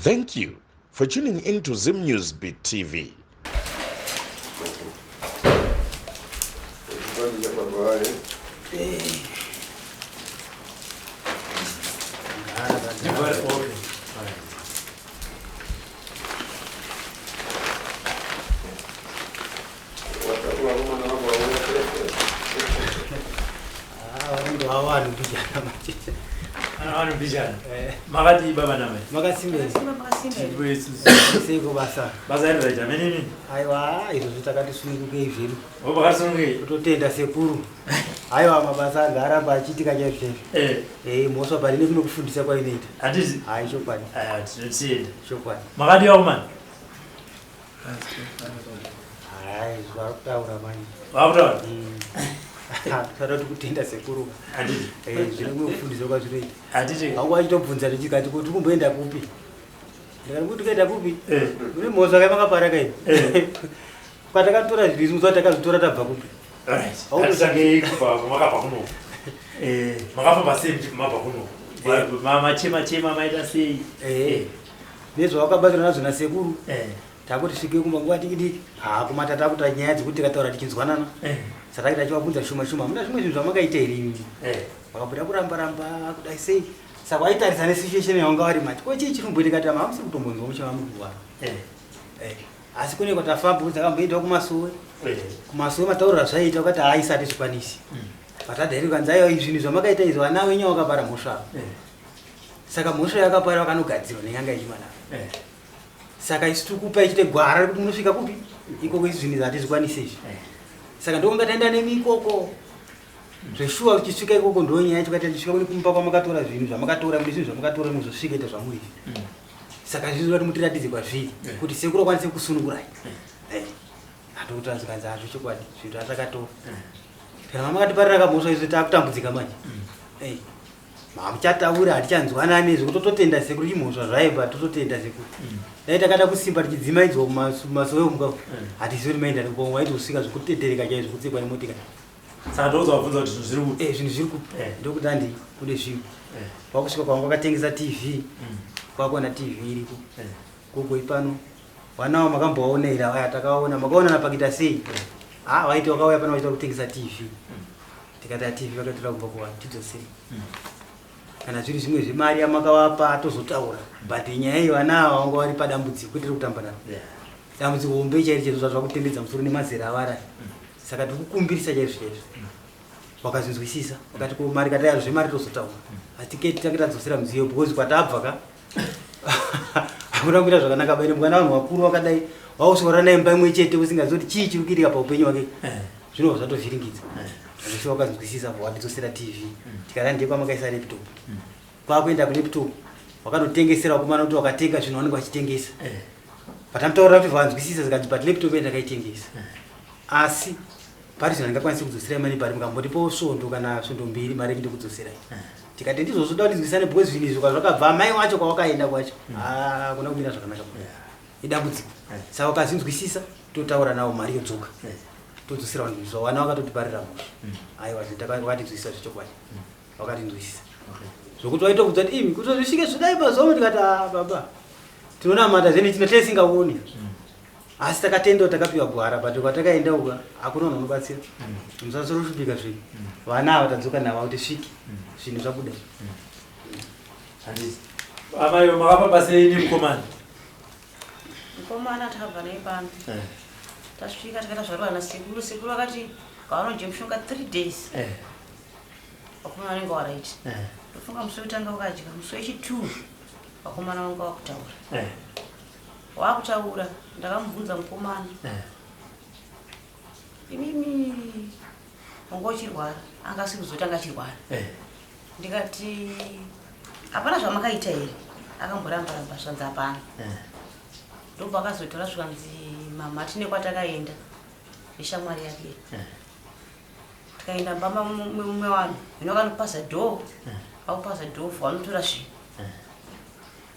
Thank you for tuning in to Zim News Beat TV. Makadii baba namai? Makasimbeseiko basa? Basa iri raita menini? Aiwa, izvozvo takati sunungukei zvedu. Vakasunungukei? Kutotenda sekuru. Aiwa, mabasa anga aramba achiitika chaizvo chaizvo. Eh. Eh, mhosva pari nekunokufundisa kwainoita. Handiti? Hai, chokwadi. Aiwa, tinotenda. Chokwadi. Makadii vakomana? Hai, zvakutaura manje. Vakutaura? Sada kuti kutenda sekuru. Handiti? Eh, zvine kufundisa kwazvinoita. Handiti? Hangu achitobvunza ndichikati kuti kumboenda kupi? Ndikati kuti kuenda kupi? Eh. Mune mhosva kai makapara kai? Eh. Kwatakatora zvinhu izvi musi takazvitora tabva kupi? Alright. Ngatisangei kubva kwamakabva kuno. Eh, Makafamba sei muchibva mabva kuno? Machema chema maita sei? eh. Nezvawakabatsira nazvo nasekuru. Eh. Takuti svike kumba nguva diki diki. Ha, kumata takuta nyaya dzekuti tikataura tichinzwanana. Eh. Saka tachivabvunza shoma shoma, hamuna zvimwe zvinhu zvamakaita here imi? Eh. Vakabuda kuramba ramba kudai sei. Saka waitarisa nesituation yawanga vari mati. Ko chii chiri kumboitika kuti hamusi kutombonzwa muchava muri kurwara. Eh. Eh. Asi kune kwatafamba kuti takamboendawo kumasowe. Eh. Kumasowe mataurira zvaiita ukati haisati zvikwanisi. Vatadhairi kanzi aiwa zvinhu zvamakaita izvi vana wenyu vakapara mhosva. Eh. Saka mhosva yakapara vakanogadzirwa nenyanga yechimana. Eh. Saka isu tiri kupa ichite gwara rekuti munosvika kupi? Ikoko izvi zvinhu hatizvikwanisi izvi. Eh. Saka ndokunga taenda nemi ikoko. Zveshuwa uchisvika ikoko ndo nyaya yacho kati tichisvika kune kumba kwamakatora zvinhu zvamakatora mune zvinhu zvamakatora muzosvika ita zvamuri. Saka zvizvi kuti mutiratidze kwazviri Eh. kuti sekuru akwanise kusunungurai. Eh. Hatokuti zvikanzi hazvo chokwadi zvinhu zvatakatora. Kana makatiparira kamhosva izvo takutambudzika manje. Eh. Hamuchataura hatichanzwanani zvekutototenda sekuru chimhosva zvaibva tototenda sekuru. Dai takada kusimba tichidzimaidzwa kumasowe umuka hatizivi kuti maenda nekupa waitosvika zvekutetereka chaizvo kutsikwa nemotikari. Saka ndozvabvunza kuti zvinhu zviri kupi? Eh, zvinhu zviri kupi? Eh. Ndokuti handi kune zvinhu. Eh. Kwakusvika kwangu wakatengesa TV, kwakuona TV iriko. Eh. Gogo ipano. Vana avo makambovaona here aya takaona makaonana pakuita sei? Ah, vaiti vakauya pano vachida kutengesa TV. Tikati TV vakatora kubva kuvanhu tidzosei. Kana zviri zvimwe zvemari yamakavapa tozotaura. But nyaya iyi vana ava vanga vari padambudziko kwete rekutamba navo. Yeah. Dambudziko hombe chairo chaizvo zvazvakutendedza musoro nemazera avari. Saka tiri kukumbirisa chaizvo chaizvo. Vakazvinzwisisa vakati ko mari kataya zvemari tozotaura. Asi tiketi tange tadzosera mudziyo because kwatabva ka hakuna kuita zvakanaka baine mukana vanhu vakuru vakadai wausora naye mba imwe chete usingazivi kuti chii chiri kuitika paupenyu hwake Eh. zvinobva zvatovhiringidza. Eh. Zveshe wakazvinzwisisa watidzosera TV tikati ndiye kwamakaisa laptop. Kwakuenda kulaptop wakanotengesera vakomana kuti wakatenga zvinhu vanenge vachitengesa. Eh. Patamutaurira kuti vanzwisisa zvikanzi but laptop iyi ndakaitengesa. Asi pari zvino handingakwanisi kudzoserai mari pari mukambotipawo svondo kana svondo mbiri mari ndikudzoserai. Tikati ndizvozvo toda kuti because zvinhu izvi kwazvakabva amai wacho kwawakaenda kwacho hakuna kumira zvakanaka. Idambudziko. Saka ukazvinzwisisa totaura navo mari yodzoka. Todzosera vanhu izvo vana vakatotiparira mhosva. Aiwa vakatinzwisisa zvechokwadi. Vakatinzwisisa. Okay. Zvokuti waitobvunza kuti imi kuti zvisvike zvidai mazuva ano ndikati ah baba tinonamata zvene chino tisingaoni. Asi takatenda kuti takapiwa gwara but kwatakaenda uka hakuna munhu unobatsira. Musasoro kushupika zvinhu. Vana ava tadzoka navo kuti svike zvinhu zvabuda. Handiti. Amai makafamba sei nemukomana? Mukomana takabva naye pano. Eh. Tasvika tikaita zvarova nasekuru. Sekuru vakati kavanodya mushonga 3 days. Eh. Vakomana vanenge waraiti. Eh. Ndofunga musi wekutanga wakadya, musi wechi2 vakomana vanga vakutaura. Eh. Wakutaura ndakamubvunza mukomana. Eh. Imimi wanga uchirwara, anga asiri kuzoti anga achirwara. Eh. Ndikati hapana zvamakaita here? Akamboramba ramba zvanzi hapana. Eh. Ndobva akazotora zvikanzi mama tine kwatakaenda neshamwari yake. Eh. Tikaenda mumba mumwe vanhu hino vanopaza dhoo vakupaza dhoo vanotora zvinhu.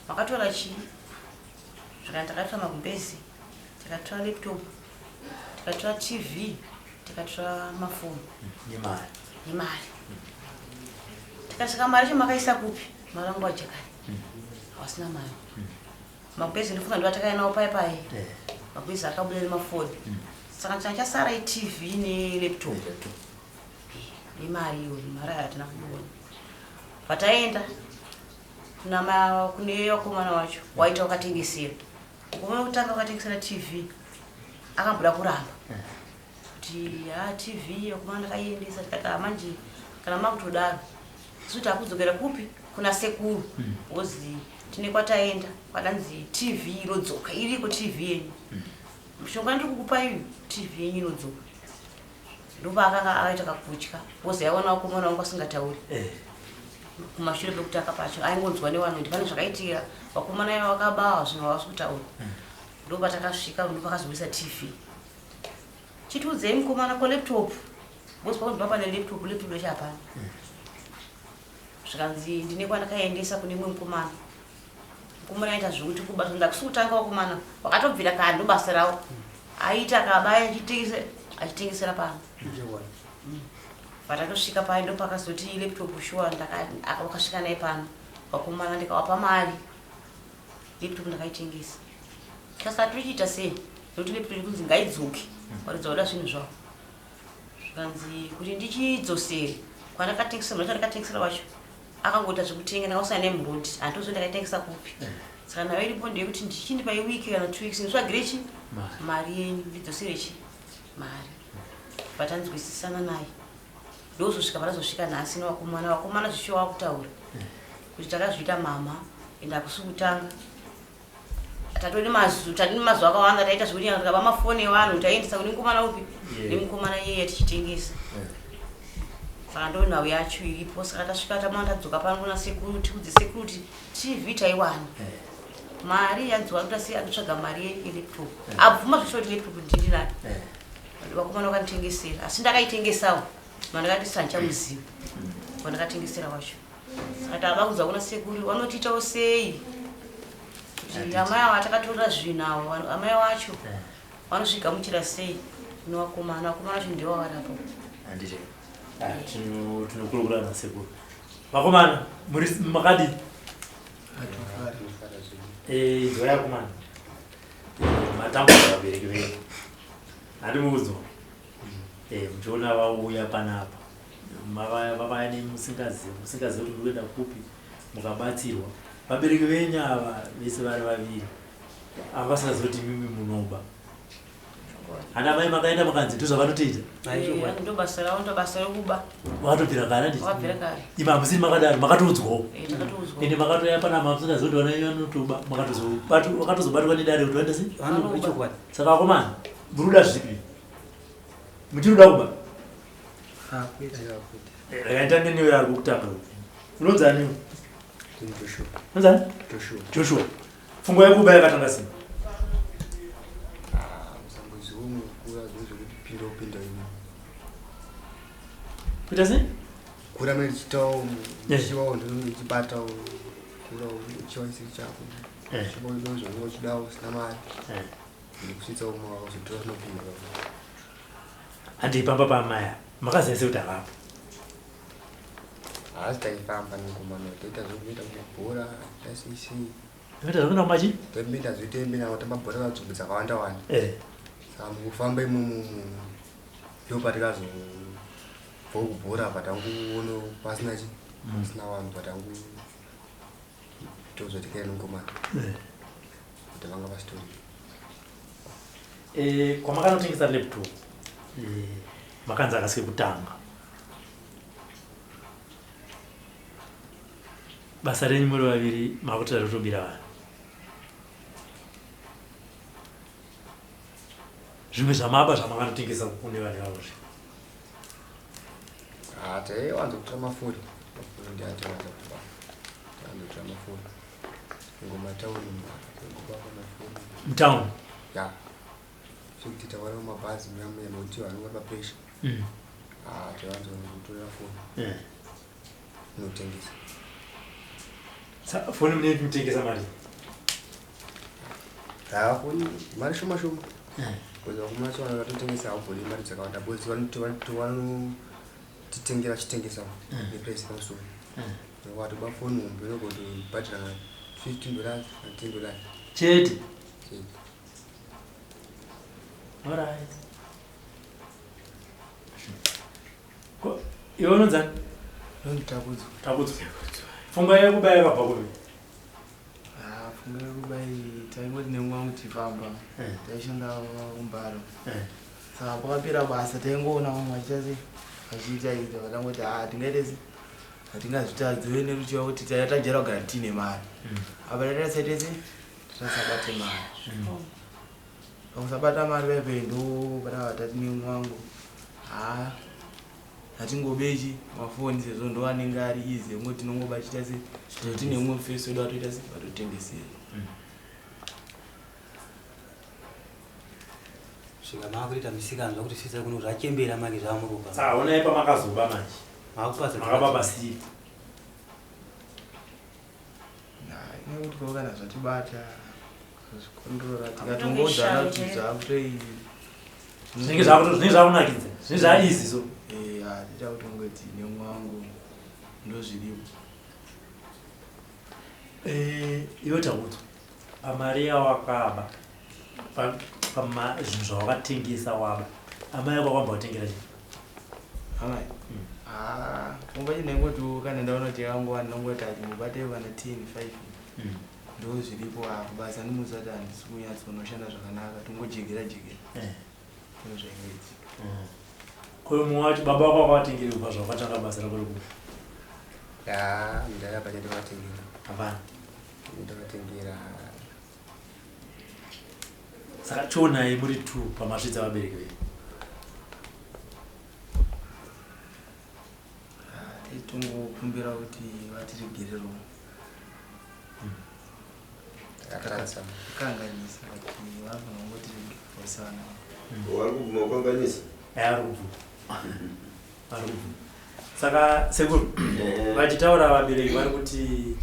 Vakatora chii? Zvikanzi takatora magumbezi, tikatora laptop, tikatora TV, tikatora mafoni Nemari. nemari. Tikasvika mari yacho makaisa kupi? Mari wangu wajakani. Havasina mari. Magumbezi ndifunga ndo atakauya nawo paye paye. Eh. Magumbezi akabuda nemafoni. Saka changa chasara iTV nelaptop. Laptop. Nemari iyoyo, mari hatina kuiona. Pataenda kuna ma kune vakomana vacho waita wakatengesera. Mukomana wekutanga wakatengesera TV akamboda kuramba. Kuti ha TV vakomana ndakaiendesa tikati "Ah, manje kana makutodaro isu takudzokera kupi kuna sekuru wozi tine kwataenda kwadanzi TV inodzoka iriko TV yenyu. Mushonga ndiri kukupa iyu TV yenyu inodzoka. Ndopaakanga akaita kakutya wozi aiona vakomana vangu vasingatauri. Eh. Kumashure pekutanga pacho aingonzwa nevanhu kuti pane zvakaitika vakomana iva vakabawa zvinhu havasi kutaura. Ndopatakasvika ndopakazoburitsa TV. Chitiudzei mukomana ko laptop because pakunzi papa nelaptop laptop yacho hapana. Zvikanzi ndine kwandakaendesa kune mumwe mukomana. Mukomana aita zvekuti kuba ndakusi kutanga vakomana vakatobvira kare ndobasa ravo. Aita akabaya achitengesera pano. Patatosvika paya ndopakazoti laptop shuwa wakasvika naye pano. Vakomana ndikavapa mari. Laptop ndakaitengesa. Sasa tochiita sei? Nekuti laptop kunzi ngaidzoke. Varidzi vauda zvinhu zvavo. Zvikanzi kuti ndichidzosere kwandakatengesera munhu wacho andakatengesera wacho akangoita zvekutenga ndakasiyana nemuroad handitozivi ndakaitengesa kupi. Saka nayo iripo ndeyekuti ndichindipa iwiki kana 2 weeks nditsvagire chi Mari. mari yenyu ndidzosere chi mari. Patanzwisisana naye ndozosvika patazosvika nhasi nevakomana vakomana zvichiwa kutaura kuti takazviita mama ende hakusi kutanga. Tatoni mazuva mazuva akawanda taita zvekuti tikaba mafoni evanhu taiendesa kune mukomana upi nemukomana iyeye tichitengesa. Saka ndo nhau yacho iripo. Saka tasvika tamana tadzoka pano kuna sekuru tiudze sekuru kuti TV taiwana. Mari yanzi wakuita sei akutsvaga mari yelaptop. Abvuma zvisho kuti laptop ndini nayo. Vakomana vakanditengesera asi ndakaitengesawo. Mandakati sandichamuziva. Wandakatengesera wacho. Saka tava kunzwa kuna sekuru vanotiitawo sei? Kuti amai ava takatorera zvinhu avo amai vacho vanosvigamuchira sei nevakomana vakomana vacho ndivo varipo. Handiti. Tinokurukura nasekuru. Vakomana muri makadii? Inzwai vakomana. Matambudza vabereki venyu. Handimuudzwa. Muchiona vauya panapa. Vavaya nemusingazivi musingazivi kuti muri kuenda kupi mukabatsirwa. Vabereki venyu ava vese vari vaviri ava vasingazivi kuti imimi munoba. Hana mai makaenda makanzi ndozvavanotoita. Ndo basa ravo ndo basa rekuba. Vakatobvira kare handiti? Vakabvira kare. Imi hamusiri makadaro makatoudzwawo. Takatoudzwa. Ende makatouya panapa musingazivi kuti vana venyu vanotoba vakatozobatwa nedare kuti vaende sei? Vanoba chokwadi. Saka vakomana muri kuda zvipi? Muchiri kuda kuba? Regai nditange newe ari kutanga. Unonzi ani? Joshua. Unonzi ani? Joshua. Joshua. Pfungwa yekuba yakatanga sei? Musamboziwo mukura zvekuti pinda upinda ino. Kuita sei? Kura mene ndichitawo ndichiwawo ndinochibatawo kura uchiwa chisiri chako. Chipo zvaunenge uchidawo usina mari. Ndikusvitsawo uzotora zvinopinda. Handei pamba paamai makaziva sei kuti havapo? Haasi taifamba nemukomana taita zvekuita kumabhora tasei sei. Taita zvekuenda kumachi? Taimboita zvekutembe navo tamba bhora panzvimbo dzakawanda wanda. Saka mukufamba imomo ndopatikazobva kubhora patanguona pasina chi pasina vanhu patangu tozotikaenda nemukomana. Kuti vanga vasitori. Kwamakanotengesa laptop makanzi akasike kutanga. Basa renyu muri vaviri makutoita kutobira vanhu. Zvimwe zvamaba zvamakanotengesa kune vanhu ivavo zve. Taiwanza kutora mafoni. Mafoni ndiyo ataiwanza kuba. Taiwanza kutora mafoni. Ngoma town kuba mafoni. Mutown? Ya. Zvekuti tawana mumabhazi muya muya nekuti vanhu vari papressure. Taiwanza kutora foni. Inotengesa. Foni munenge mutengesa mari? Foni mari shoma shoma. Because vakomana vacho vanototengesa haubhori mari dzakawanda because vanotitengera vachitengesa neprice pamusoro. Watoba foni hombe unogotobhadhara $15 na $10. Chete. Chete. Alright. Ko iwe unonzani? Ndonzi Takudzwa. Takudzwa. Pfungwa yekubaya yakabva kupi? Ah, pfungwa yekubaya iyi taingoti nemumwe wangu tichifamba. Taishanda kumbaro. Saka pakapera basa taingoona vamwe vachiita sei? Vachiita ita vatangoti ah tingaite sei? Hatingazvitadzi uye neruchiva kuti taiva tajaira kugara tiine mari. Apa taita sei? Tasabate mari. Pakusabata mari paipe ndo patava tati nemumwe wangu haa hatingobechi mafoni sezvo ndo anenge ari easy ongoti tinongoba chiita se toti nemumwe mufesi wedu atoita se vatotengesera. Svika maakuita misikanzwa kuti svitsa kuno zvachembera manje zvamuropa. Saka honai pamakazoba manje. Makupaza. Makaba pasiri. Nekuti ko kana zvatibata zvikondorora tikatongodzana kuti zvakutoi zvinenge zvakuto zvinenge zvakunakidza zvinenge zva easy so. Eh, ticha kutongoti nemwe wangu ndozviripo. Eh, iwe Takudzwa, pamari yawakaba pama zvinhu zvawakatengesa waba amai ako wakamba watengera chii? Amai. Ah, pfungwa chinengoti kana ndaona kuti yakangowa ndinongoti ati mubate kana 10 5. Ndo zviripo apo basa ndimusati handisi kunyatsonoshanda zvakanaka tongojegera jegera. Ndo zvaingoiti. Ko mumwe wacho baba wako wakawatengera kubva zvawakatanga basa rako rekuba? Ya, ndakabva ndatovatengera. Hapana. Ndovatengera. Saka chionai muri 2 pamasvitsa vabereki venyu. Titongokumbira kuti vatiregererewo. Takatadza. Kanganisa kuti vanofanira kungotiregerera sevana. Vari kubvuma kukanganisa? Vari kubvuma. Vari kubvuma. Saka sekuru vachitaura vabereki vari kuti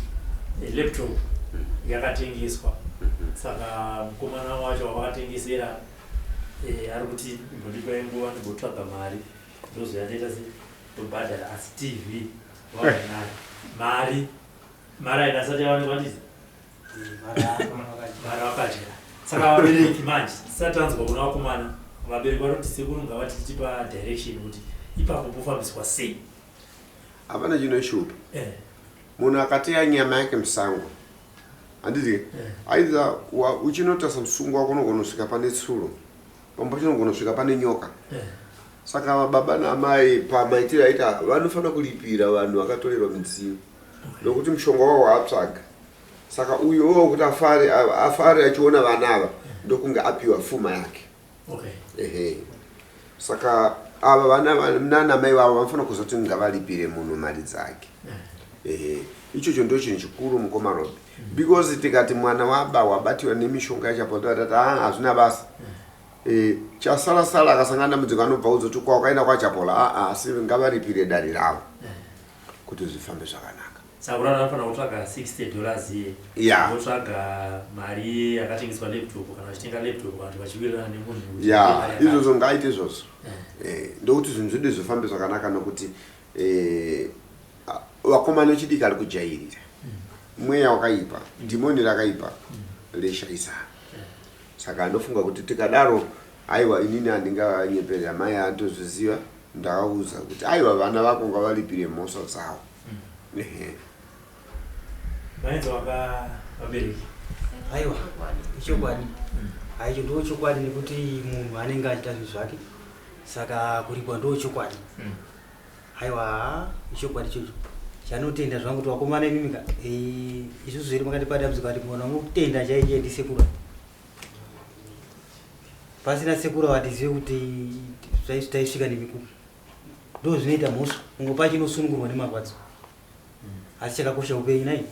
laptop yakatengeswa. Saka mukomana wacho wavakatengesera ari kuti mbondipai nguva ndimbotsvaga mari ndozoyandaita se ndobhadhara asi TV vanayo. Mari mari haina asati yawanikwa ndizi? Mari vakadya. Saka vabereki manje tisati tanzwa kuna vakomana vabereki vanoti sekuru ngavatichipa direction kuti ipapo pofambiswa sei. Hapana chinoshupa. Munhu akateya nyama yake musango. Handiti? Either uchinotasa musungo wako unogona kusvika pane tsuro. Pamwe pacho unogona kusvika pane nyoka. Saka baba naamai pamaitiro aita vanofanira kulipira vanhu vakatorerwa midziyo. Nokuti mushonga wavo waatsvaga. Saka uyu owo kuti afare achiona vana ava ndokunge apiwa fuma yake. Ehe. Saka ava vana nana mai vavo vanofanira kuzoti ngavalipire munhu mari dzake. Ehe. Ichocho ndo chinhu chikuru mukoma Robi. Because tikati mwana waba wabatiwa nemishonga yachapo tati hazvina basa. Chasala sala akasangana dambudziko anobva uzoti kwa wakaenda kwaChapola asi ngavaripire dare ravo kuti zvifambe zvakanaka. Saka kurara vanofanira kutsvaga $60 iye. Votsvaga mari yakatengeswa laptop kana vachitenga laptop kana kuti vachiwirirana nemunhu kuti mari yakati. Izvozvo ngaaite izvozvo. Ndokuti zvinhu zvedu zvifambe zvakanaka nokuti vakomana vechidiki ari kujairira. Mweya wakaipa, dhimoni rakaipa reshaisana. Saka ndofunga kuti tikadaro aiwa inini handinganyeperera mai andozviziva ndakaudza kuti aiwa vana vako ngavalipire mhosva dzavo. Ehe. Vaenzi vaka vabereki. Aiwa, ichokwadi. Aicho ndo chokwadi nekuti munhu anenge achiita zvinhu zvake. Saka kuripwa ndo chokwadi. Aiwa, ichokwadi ichocho. Chanotenda zvangu kuti vakomana imimi ka, isusu zvedu makatipa dambudziko ati mwana unotenda chaiye ndisekuru. Pasina sekuru hatizive kuti taisvika nemikuku. Ndo zvinoita mhosva, ungopa chinosunungurwa nemarwadzo. Asi chakakosha upenyu nai.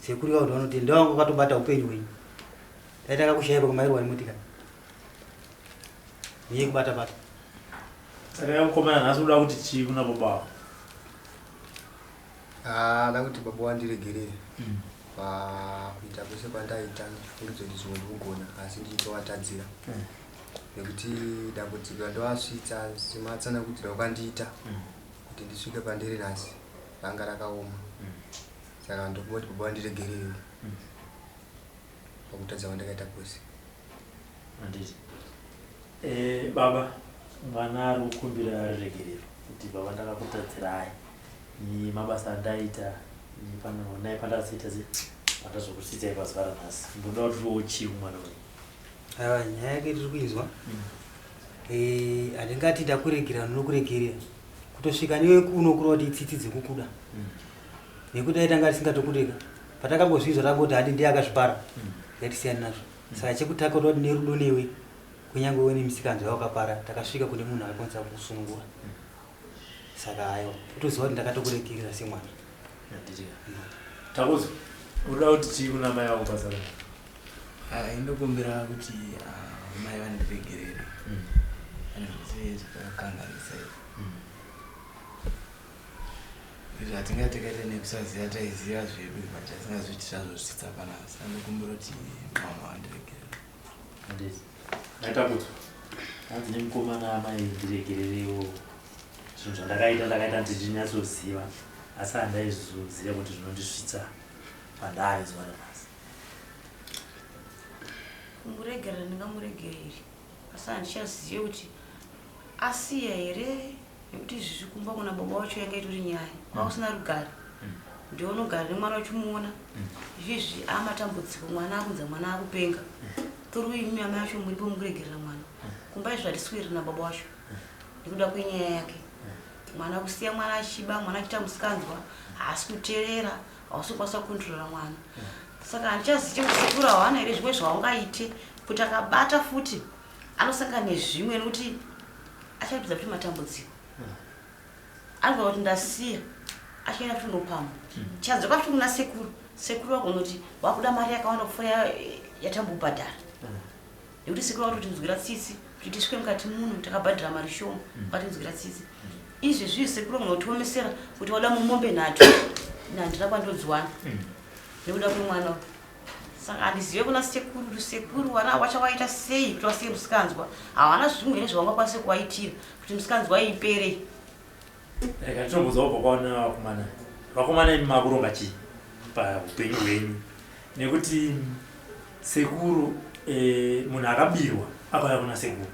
Sekuru vanhu vanotenda wangu vakatobata upenyu hwenyu. Dai takakushaipa kumairwa nemotikari. Niye kubata bata. Saka ya mukomana nhasi unoda kuti chii kuna baba wako? Nda kuti baba wandiregerere. Pakuita kwese kwandaita ndichifungidzwa kuti zvimwe ndikugona asi ndichitovatadzira. Nekuti dambudziko randovasvitsa sematsanangudziro akandiita kuti ndisvike pandiri nhasi ranga rakaoma. Saka ndokuti baba wandiregerere. Pakutadza kwandakaita kwese. Handiti. Eh, baba, mwana ari kukumbira ruregerero kuti baba ndakakutadzirai ni mabasa andaita ni pano naye pandazoita se pandazokusvitsai pazuva ranhasi. Ndoda kuti tiwo chii kumwana uyu. Aiwa, nyaya yake tiri kuinzwa. Eh, handingati ndakuregerera nokuregerera kutosvika newe kuno kureva kuti itsitsi dzekukuda nekuti dai tanga tisingatokurega patakangozvizwa tangoti hadi ndiye akazvipara ngatisiyane nazvo. Saka chekutanga kuda kuti nerudo newe kunyange uine misikanzwa yawakapara takasvika kune munhu akakwanisa kukusunungura. Saka aiwa, utoziva kuti ndakatokuregerera semwana. Handiti. Takuzo, unoda kuti chii kuna mai vako basa rako? Ah, indokumbira kuti ah, mai vandiregerere pane zvese zvakakanganisa izvi. Izvi hatingati takaita nekusaziva, taiziva zvedu but asingazivi kuti tazosvitsa panapa. Saka ndokumbira kuti mama vandiregerere. Handiti. Ndaitakudzwa. Hanzi nemukomana amai ndiregererewo zvinhu zvandakaita ndakaita ndichinyatsoziva asi handaizoziva kuti zvinondisvitsa pandave zuva ranhasi. Kumuregerera ndingamuregereri asi handichazive kuti asiya here nekuti izvi zvikumba kuna baba wacho yanga itori nyaya kwakusina rugare. Ndiwe unogara nemwana uchimuona izvizvi amatambudziko mwana akunza mwana akupenga through imi amai acho muripo mukuregerera mwana kumba izvi hatiswiri nababa wacho nekuda kwenyaya yake. Mwana kusiya mwana achiba, mwana achiita musikanzwa, haasi kuteerera, hausi kukwanisa kukontrora mwana. Saka handichazivi kuti sekuru hawana here zvimwe zvaungaite kuti akabata futi anosangana nezvimwe nekuti achapedza futi matambudziko. Anobva kuti ndasiya achienda futi kunopamwa. Chadzoka futi kuna sekuru, sekuru vagonoti wakuda mari yakawanda kupfuura yatambobhadhara. Nekuti sekuru vakutotinzwira tsitsi kuti tisvike mukati muno takabhadhara mari shoma, vatinzwira tsitsi. Izvezvi sekuru vanotiomesera kuti wada mumombe nhatu handina kwandodziwana nekuda kwemwana uyu. Saka handizive kuna sekuru kuti sekuru vana vachawaita sei kuti vasiye musikanzwa. Havana zvimwe here zvavangakwanise kuvaitira kuti musikanzwa ipere. Rega tinombonzwa kubva kwaona vakomana. Vakomana imi makuronga chii paupenyu hwenyu? Nekuti sekuru munhu akabirwa akauya kuna sekuru.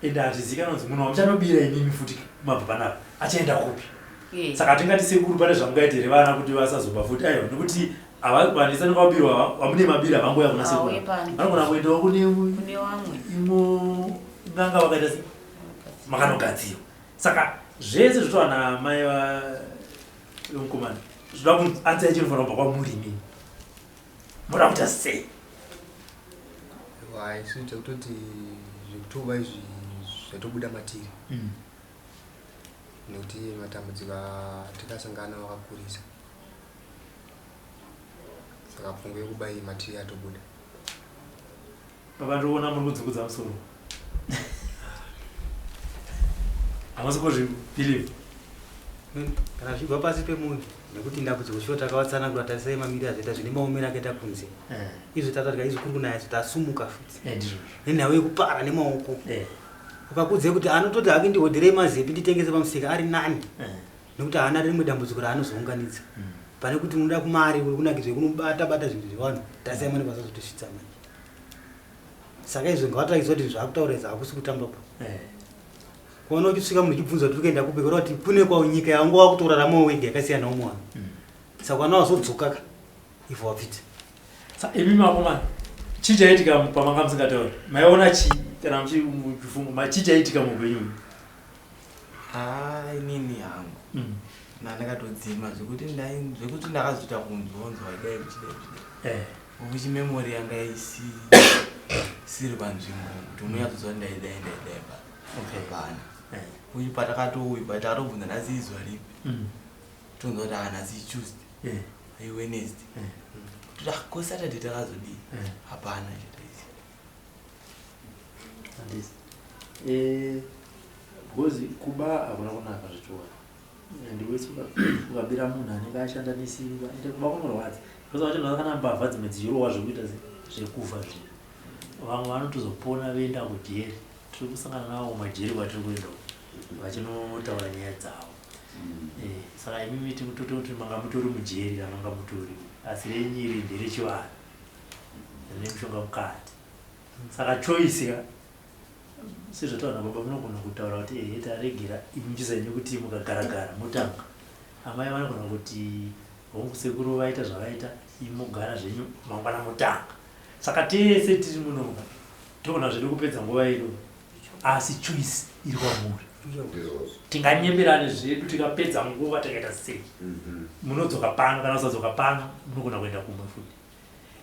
Ende hazvizikanwa kunzi munhu wamuchanobira imimi futi mabva panapa achaenda kupi. Saka hatingati sekuru pane zvamungaita here vana kuti vasazoba futi aiwa nekuti vanhu vese vanenge vabirwa vamune mabira vangouya kuna sekuru. Auye pano. Vanogona kuendawo kune Kune vamwe. imo n'anga vakaita se makanogadzirwa. Saka zvese zvinotaurwa namai vemukomana zvinoda kunzi answer yacho inofanira kubva kwamuri imimi. Munoda kuita sei? Aiwa, isu takutoti zvekutoba izvi zvatobuda matiri. Nekuti matambudziko atakasangana wakakurisa. Saka pfungwa yekuba iyi matiri atobuda. Baba ndinoona muri kudzungudza musoro. Hamusi kuzvibelieve. Kana zvichibva pasi pemunhu nekuti ndambudziko shuwa takavatsanangura tarisai mamiriro azvoita zvine maomero akaita kunze. Izvo tatatika izvo kuri kunaya tasumuka futi. Ndizvozvo. Nenhau yekupara nemaoko. Ukakudze kuti anototi hake ndihodherei mazepi nditengese pamusika ari nani. Nekuti haana rimwe dambudziko raanozounganidza. Pane kuti unoda kumari uri kunakidzwa kunobata bata zvinhu zvevanhu tarisai mane pasazotosvitsa manje. Saka izvo ngavatariswa kuti zvakutaura izvi hakusi kutamba pa. Kuona uchisvika munhu uchibvunza kuti uri kuenda kupi kureva kuti kune kwa nyika yangu wakutoraramawo wega yakasiyana umwe wanhu. Saka wana wazodzoka ka if wapfidza. Sa imi vakomana chii chaitika pamanga musingatauri? Maiona chii kana muchifunga chii chaitika muupenyu hwenyu? Ah, inini hangu. Ndakatodzima zvekuti zvekuti ndakazoita kunzonzwa idai kuchidai kuchidai. Kuti memory yanga isiri panzvimbo kuti unonyatsoziva ndaidai ndaidai pa. Hapana. Kuti patakatouya patakatobvunza nhasi izuva ripi. Tonzwa kuti nhasi Tuesday. Wednesday. Kuti ko Saturday takazodii? Hapana chataisi. Handisi. Because kuba hakuna kunaka zvechokwadi. And wese ukabira munhu anenge ashanda nesimba, ende kuba kunorwadza. Because vacho vanoona kana mbavha dzimwe dzichirohwa zvekuita zvekufa zviya. Vamwe vanotozopona voenda kujeri. Tiri kusangana navo kumajeri kwatiri kuenda uko, vachinotaura nyaya dzavo. Saka imimi tototi manga mutori mujeri kana manga mutori, asi renyu iri nderechivanhu. Rine mushonga mukati. Saka choice ka sezvataura nababa munogona kutaura kuti ehe taregera imi chisaini kuti mukagaragara motanga. Amai vanogona kuti hongu sekuru vaita zvavaita imi mogara zvenyu mangwana motanga. Saka tese tiri munoka togona zvedu kupedza nguva yedu asi choice iri kwamuri. Tinganyemerane zvedu tikapedza nguva takaita sei. Munodzoka pano kana usadzoka pano munogona kuenda kumwe futi.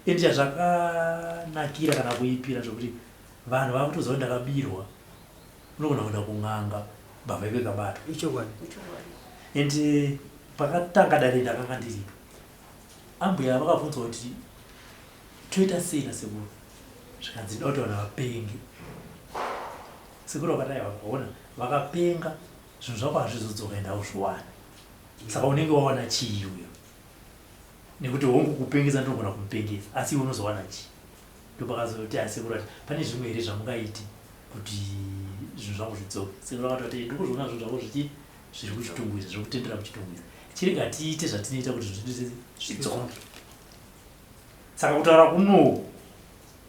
Ende chazvakanakira kana kuipira zvekuti vanhu vakutoziva kuti ndakabirwa unogona kuenda kun'anga mbavha iko ikabatwa. Ichokwadi. And pakatanga dare ndakanga ndiripo. Ambuya vakabvunzwa kuti toita sei nasekuru zvikanzi ndoda kuti vanhu vapenge. Sekuru vakati aiwa vaona vakapenga zvinhu zvako hazvizodzoka enda uzviwane. Saka unenge wawana chii uyo? Nekuti hongu kupengesa ndinogona kumupengesa asi iwe unozowana chii? Ndopakazoti asekuru ati pane zvimwe here zvamungaite kuti zvinhu zvangu zvidzoke. Sekuru vakati ndiri kuzviona zvinhu zvako zvichi zviri kuchitungwiza zviri kutendera kuchitungwiza. Chirega tiite zvatinoita kuti zvinhu zvidzoke. Saka kutaura kuno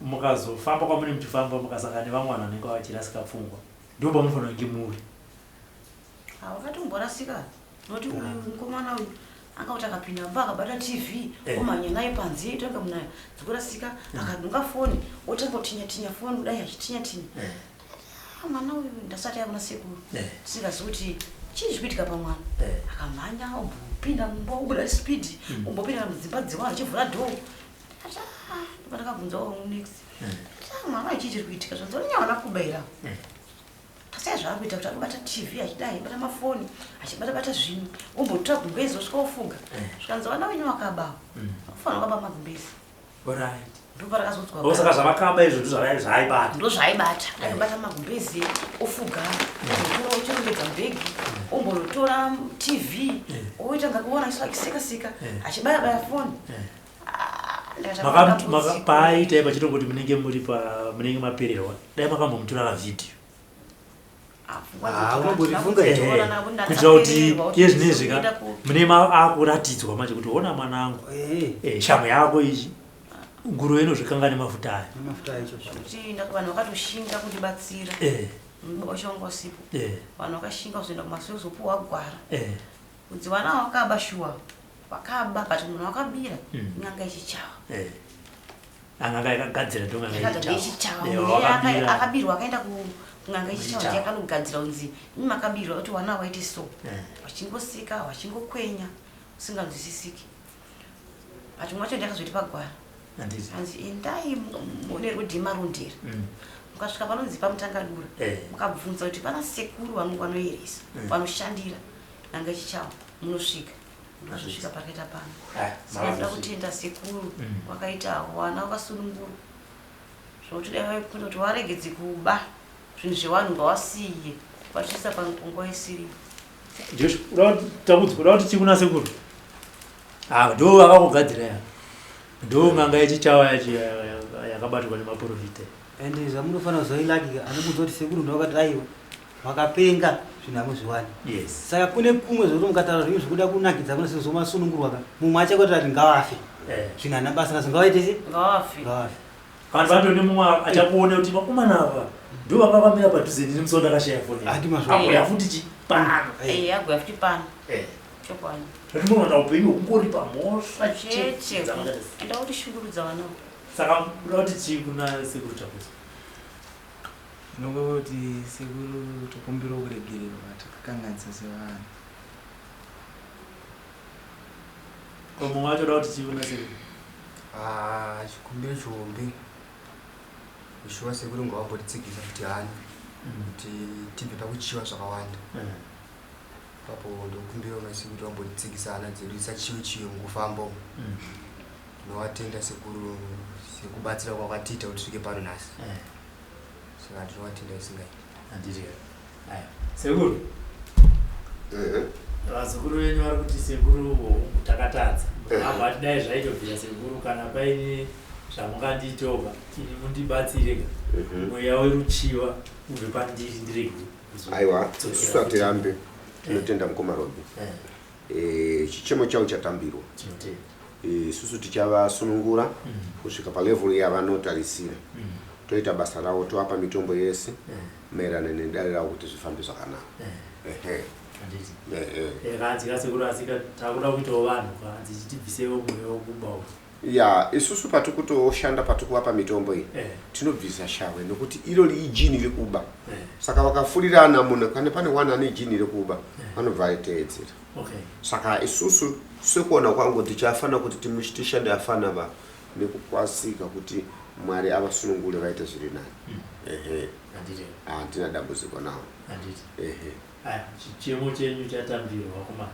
mukazofamba kwamune muchifamba mukasangana nevamwe vanhu vanenge vachirasika pfungwa ndipo pamunofanira kunge muri. Wakatomborasika noti uyu mukomana uyu anga kuti akapinda mumba akabata tv omhanya naye panze tanga munhu dzikurasika akadunga foni otanga kutinya tinya foni kudai achitinya tinya. Mwana uyu ndasati akuna sekuru tisingazivi kuti chii chiri kuitika pamwana. Akamhanya ombopinda mumba obuda speed ombopinda mudzimba dzevanhu achivhura dhoo. Ndakabvunzawo next mwana uyu chii chiri kuitika zvanzi unyawana kubaira. Tasaya zvaari kuita kuti akubata tv achidai achibata mafoni achibata bata zvinhu ombotora gumbezi osvika ofuga. Zvikanzi vana venyu vakaba vakufanira kukaba magumbezi. Ndoparakazodzwa. Saka zvavakaba izvo ndozvaaibata. Ndozvaaibata. Aibata magumbezi ofuga otora ochirongedza mubhegi ombotora tv oita ngakuona achiseka seka achibaya baya foni. Paaiita pachitongoti munenge muri pa munenge mapererwa dai makambomutora kavhidhiyo. Kuitira kuti iye zvinezvi ka mune akuratidzwa manje kuti ona mwanangu shamhu yako ichi nguruve inozvikanga nemafuta ayo. Vanhu vakatoshinga kundibatsira. Baba wangu wasipo. Vanhu vakashinga kuzoenda kumasuo kuzopuwa gwara. Kunzi vana vakaba shuwa. Vakaba but munhu wakabira n'anga yechichawa. N'anga yakagadzira ndon'anga yechichawa. Akabirwa akaenda kun'anga yechichawa ndiye akanogadzira kunzi imi makabirwa kuti wana waite so. Vachingosika vachingokwenya usinganzwisisiki. But mwacho ndakazoita pagwara. Hanzi endai mune rodhi marondera. Mukasvika panonzi pamutangadura. Mukabvunza kuti pana sekuru vanoyeresa, vanoshandira n'anga yechichawa munosvika. Ndozosvika pakaita pano. Saka ndoda kutenda sekuru wakaita wana wakasunungurwa. Zvokuti dai vaikunda kuti waregedze kuba zvinhu zvevanhu ngawasiye vachiisa panguva isiriyo. Josh, uda kuti chikuna sekuru? Ndo vakakugadzira ya. Ndo n'anga yechichawa yacho yakabatwa nemaprofita. Ende zvamunofanira kuzoilakika anobudza kuti sekuru ndovakati aiwa vakapenga zvinhu hamuzviwani. Saka kune kumwe zvekuti mukataura zvinhu zvekuda kunakidza kuna sekuru masunungurwa ka mumwe achakoti ati ngavafe. Zvinhu handina basa nazvo ngavaite se? Ngavafe. Ngavafe. Vanhu vatone mumwe achakuona kuti vakomana ava ndo vanga vamira padhuze neni musi wandakashaya foni. Handi mazvo. Agoya futi chi pano. Agoya futi pano. Chokwadi. Zvati munowana upenyu hwekungoripa mhosva chete. Enda kuti shungurudza vana. Saka unoda kuti chii kuna sekuru Chakuzo? Ndinongoti sekuru tokumbirawo kuregererwa takakanganisa sevanhu. Ko mumwe wacho unoda kuti chii kuna sekuru? Chikumbiro chihombe. Shuwa sekuru ngavambotitsigisa futi hani kuti tibve pakuchiwa zvakawanda. Papo ndokumbira mai sekuru vambotitsigisa hana dzedu tisachiwe chiwe mukufamba umu. Ndinovatenda sekuru sekubatsira kwakatiita kuti tisvike pano nhasi. Saka ndinovatenda isingaiti. Handiti. Aya. Sekuru. Vazukuru venyu vari kuti sekuru takatadza. Avo ati dai zvaitobvira sekuru kana paine zvamungandiitoka ini mundibatsire ka. Mweya weruchiva ubve pandiri ndirege. Aiwa, isusu hatirambe. Tinotenda mukoma Robi. Chichemo chavo chatambirwa. Tinotenda. Isusu tichavasunungura kusvika palevel yavanotarisira. Toita basa ravo tovapa mitombo yese maererano nedare ravo kuti zvifambe zvakanaka. Ehe. Handiti. Ehe. Eh, kanzi kasekuru asika takuda kuitawo vanhu kanzi chitibvisewo mweya wekuba uyu. Ya, isusu patikutoshanda patikuvapa mitombo iyi tinobvisa shawe nekuti iro ijini rekuba. Saka vakafurirana munhu kana pane one ane jini rekuba anobva aiteedzera. Okay. Saka isusu sekuona kwangu tichafanira kuti tishande afana va nekukwasika kuti Mwari avasunungure vaite zviri nani. Ehe. Handiti. Handina dambudziko nawo. Handiti. Ehe. Aya, chichemo chenyu chatambirwa kuma.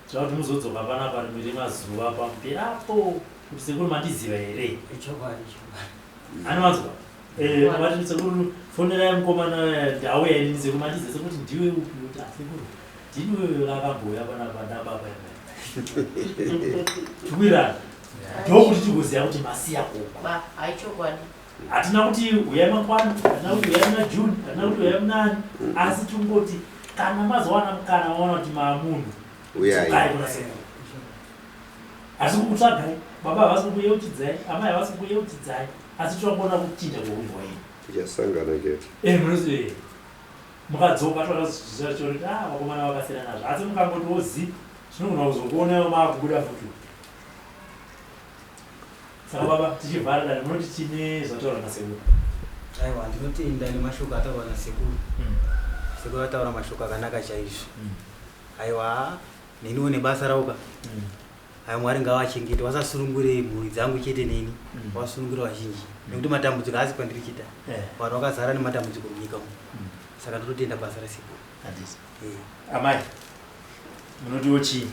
Tinoda kuti muzodzoka panapa rimwe remazuva pamberapo kuti sekuru mandiziva here? Ichokwadi, ichokwadi. Anowanzwa. Eh, vati sekuru fonerai mukomana ndauya ini sekuru mandiziva sekuti ndiwe upi kuti ah sekuru ndini wewe vakambouya panapa nababa Tiwirana. Ndokuti tigoziva kuti masiya kuba. Ba, haichokwadi. Hatina kuti huyai mangwana, hatina kuti huyai muna June, hatina kuti huyai munani, asi tongoti kana mazowana mukana waona kuti maamunhu, Uyai. dzokai kuna sekuru. Hatisi kukutsvagai, baba havasi kukuyeuchidzai, amai havasi kukuyeuchidzai, asi toda kuona kuchinja kweunhu hwenyu. Tichasangana chete. Eh, munoziva mukadzoka toda kuziva kuti ah vakomana vakasiyana nazvo, asi mukangotiwo zi zvinogona kuzokuonaiwo maakubuda futi. Saka baba tichivhara dare munoti chine zvataurwa nasekuru? Aiwa, ndinotenda nemashoko ataurwa nasekuru. Sekuru ataura mashoko akanaka chaizvo. Aiwa, neniwo nebasa ravo ka. Aiwa, Mwari ngavachengete, vasasunungure mhuri dzangu chete neni, vasunungure vazhinji. Nekuti matambudziko haasi kwandiri chete. Vanhu vakazara nematambudziko munyika umu. Saka ndinotenda basa rasekuru. Handiti. Amai, munotiwo chii?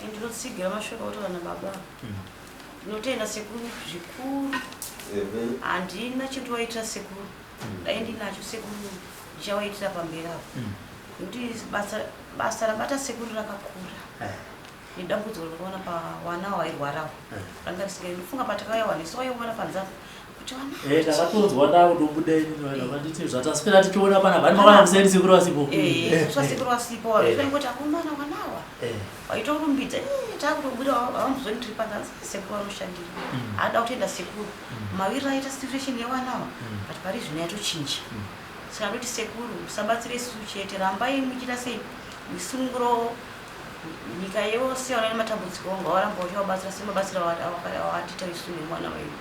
Ndinotsigira mashoko ataurwa nababa. Ndinotenda sekuru zvikuru. Handina chindiwaitira sekuru. Dai ndinacho sekuru ndichawaitira pamberi apo. Nekuti basa rabata sekuru rakakura. Nedambudziko rakaona pavana wairwarawo. Ranga risingaendi. Ndofunga patakauya vanhu isu vaiona panze apo. Kuti vana Eh, ndakatonzwa ndakutobuda ini vanhu vanditi zvataswera tichiona pana vani makwana kuseni sekuru vasipo. Eh, sekuru vasipo. Vaingoti akomana vanawa. Vaitorumbidza, takutobuda havambozoni tiri panze, asi sekuru vanoshandira. Haada kutenda sekuru. Mawiriro aita situation yevanawa, but pari zvino yatochinja. Saka ndoti sekuru musabatsire isusu chete, rambai muchiita sei misununguro nyika yose vana nematambudziko ngavaramba vachivabatsira semabatsiro awatiita isu nemwana wedu.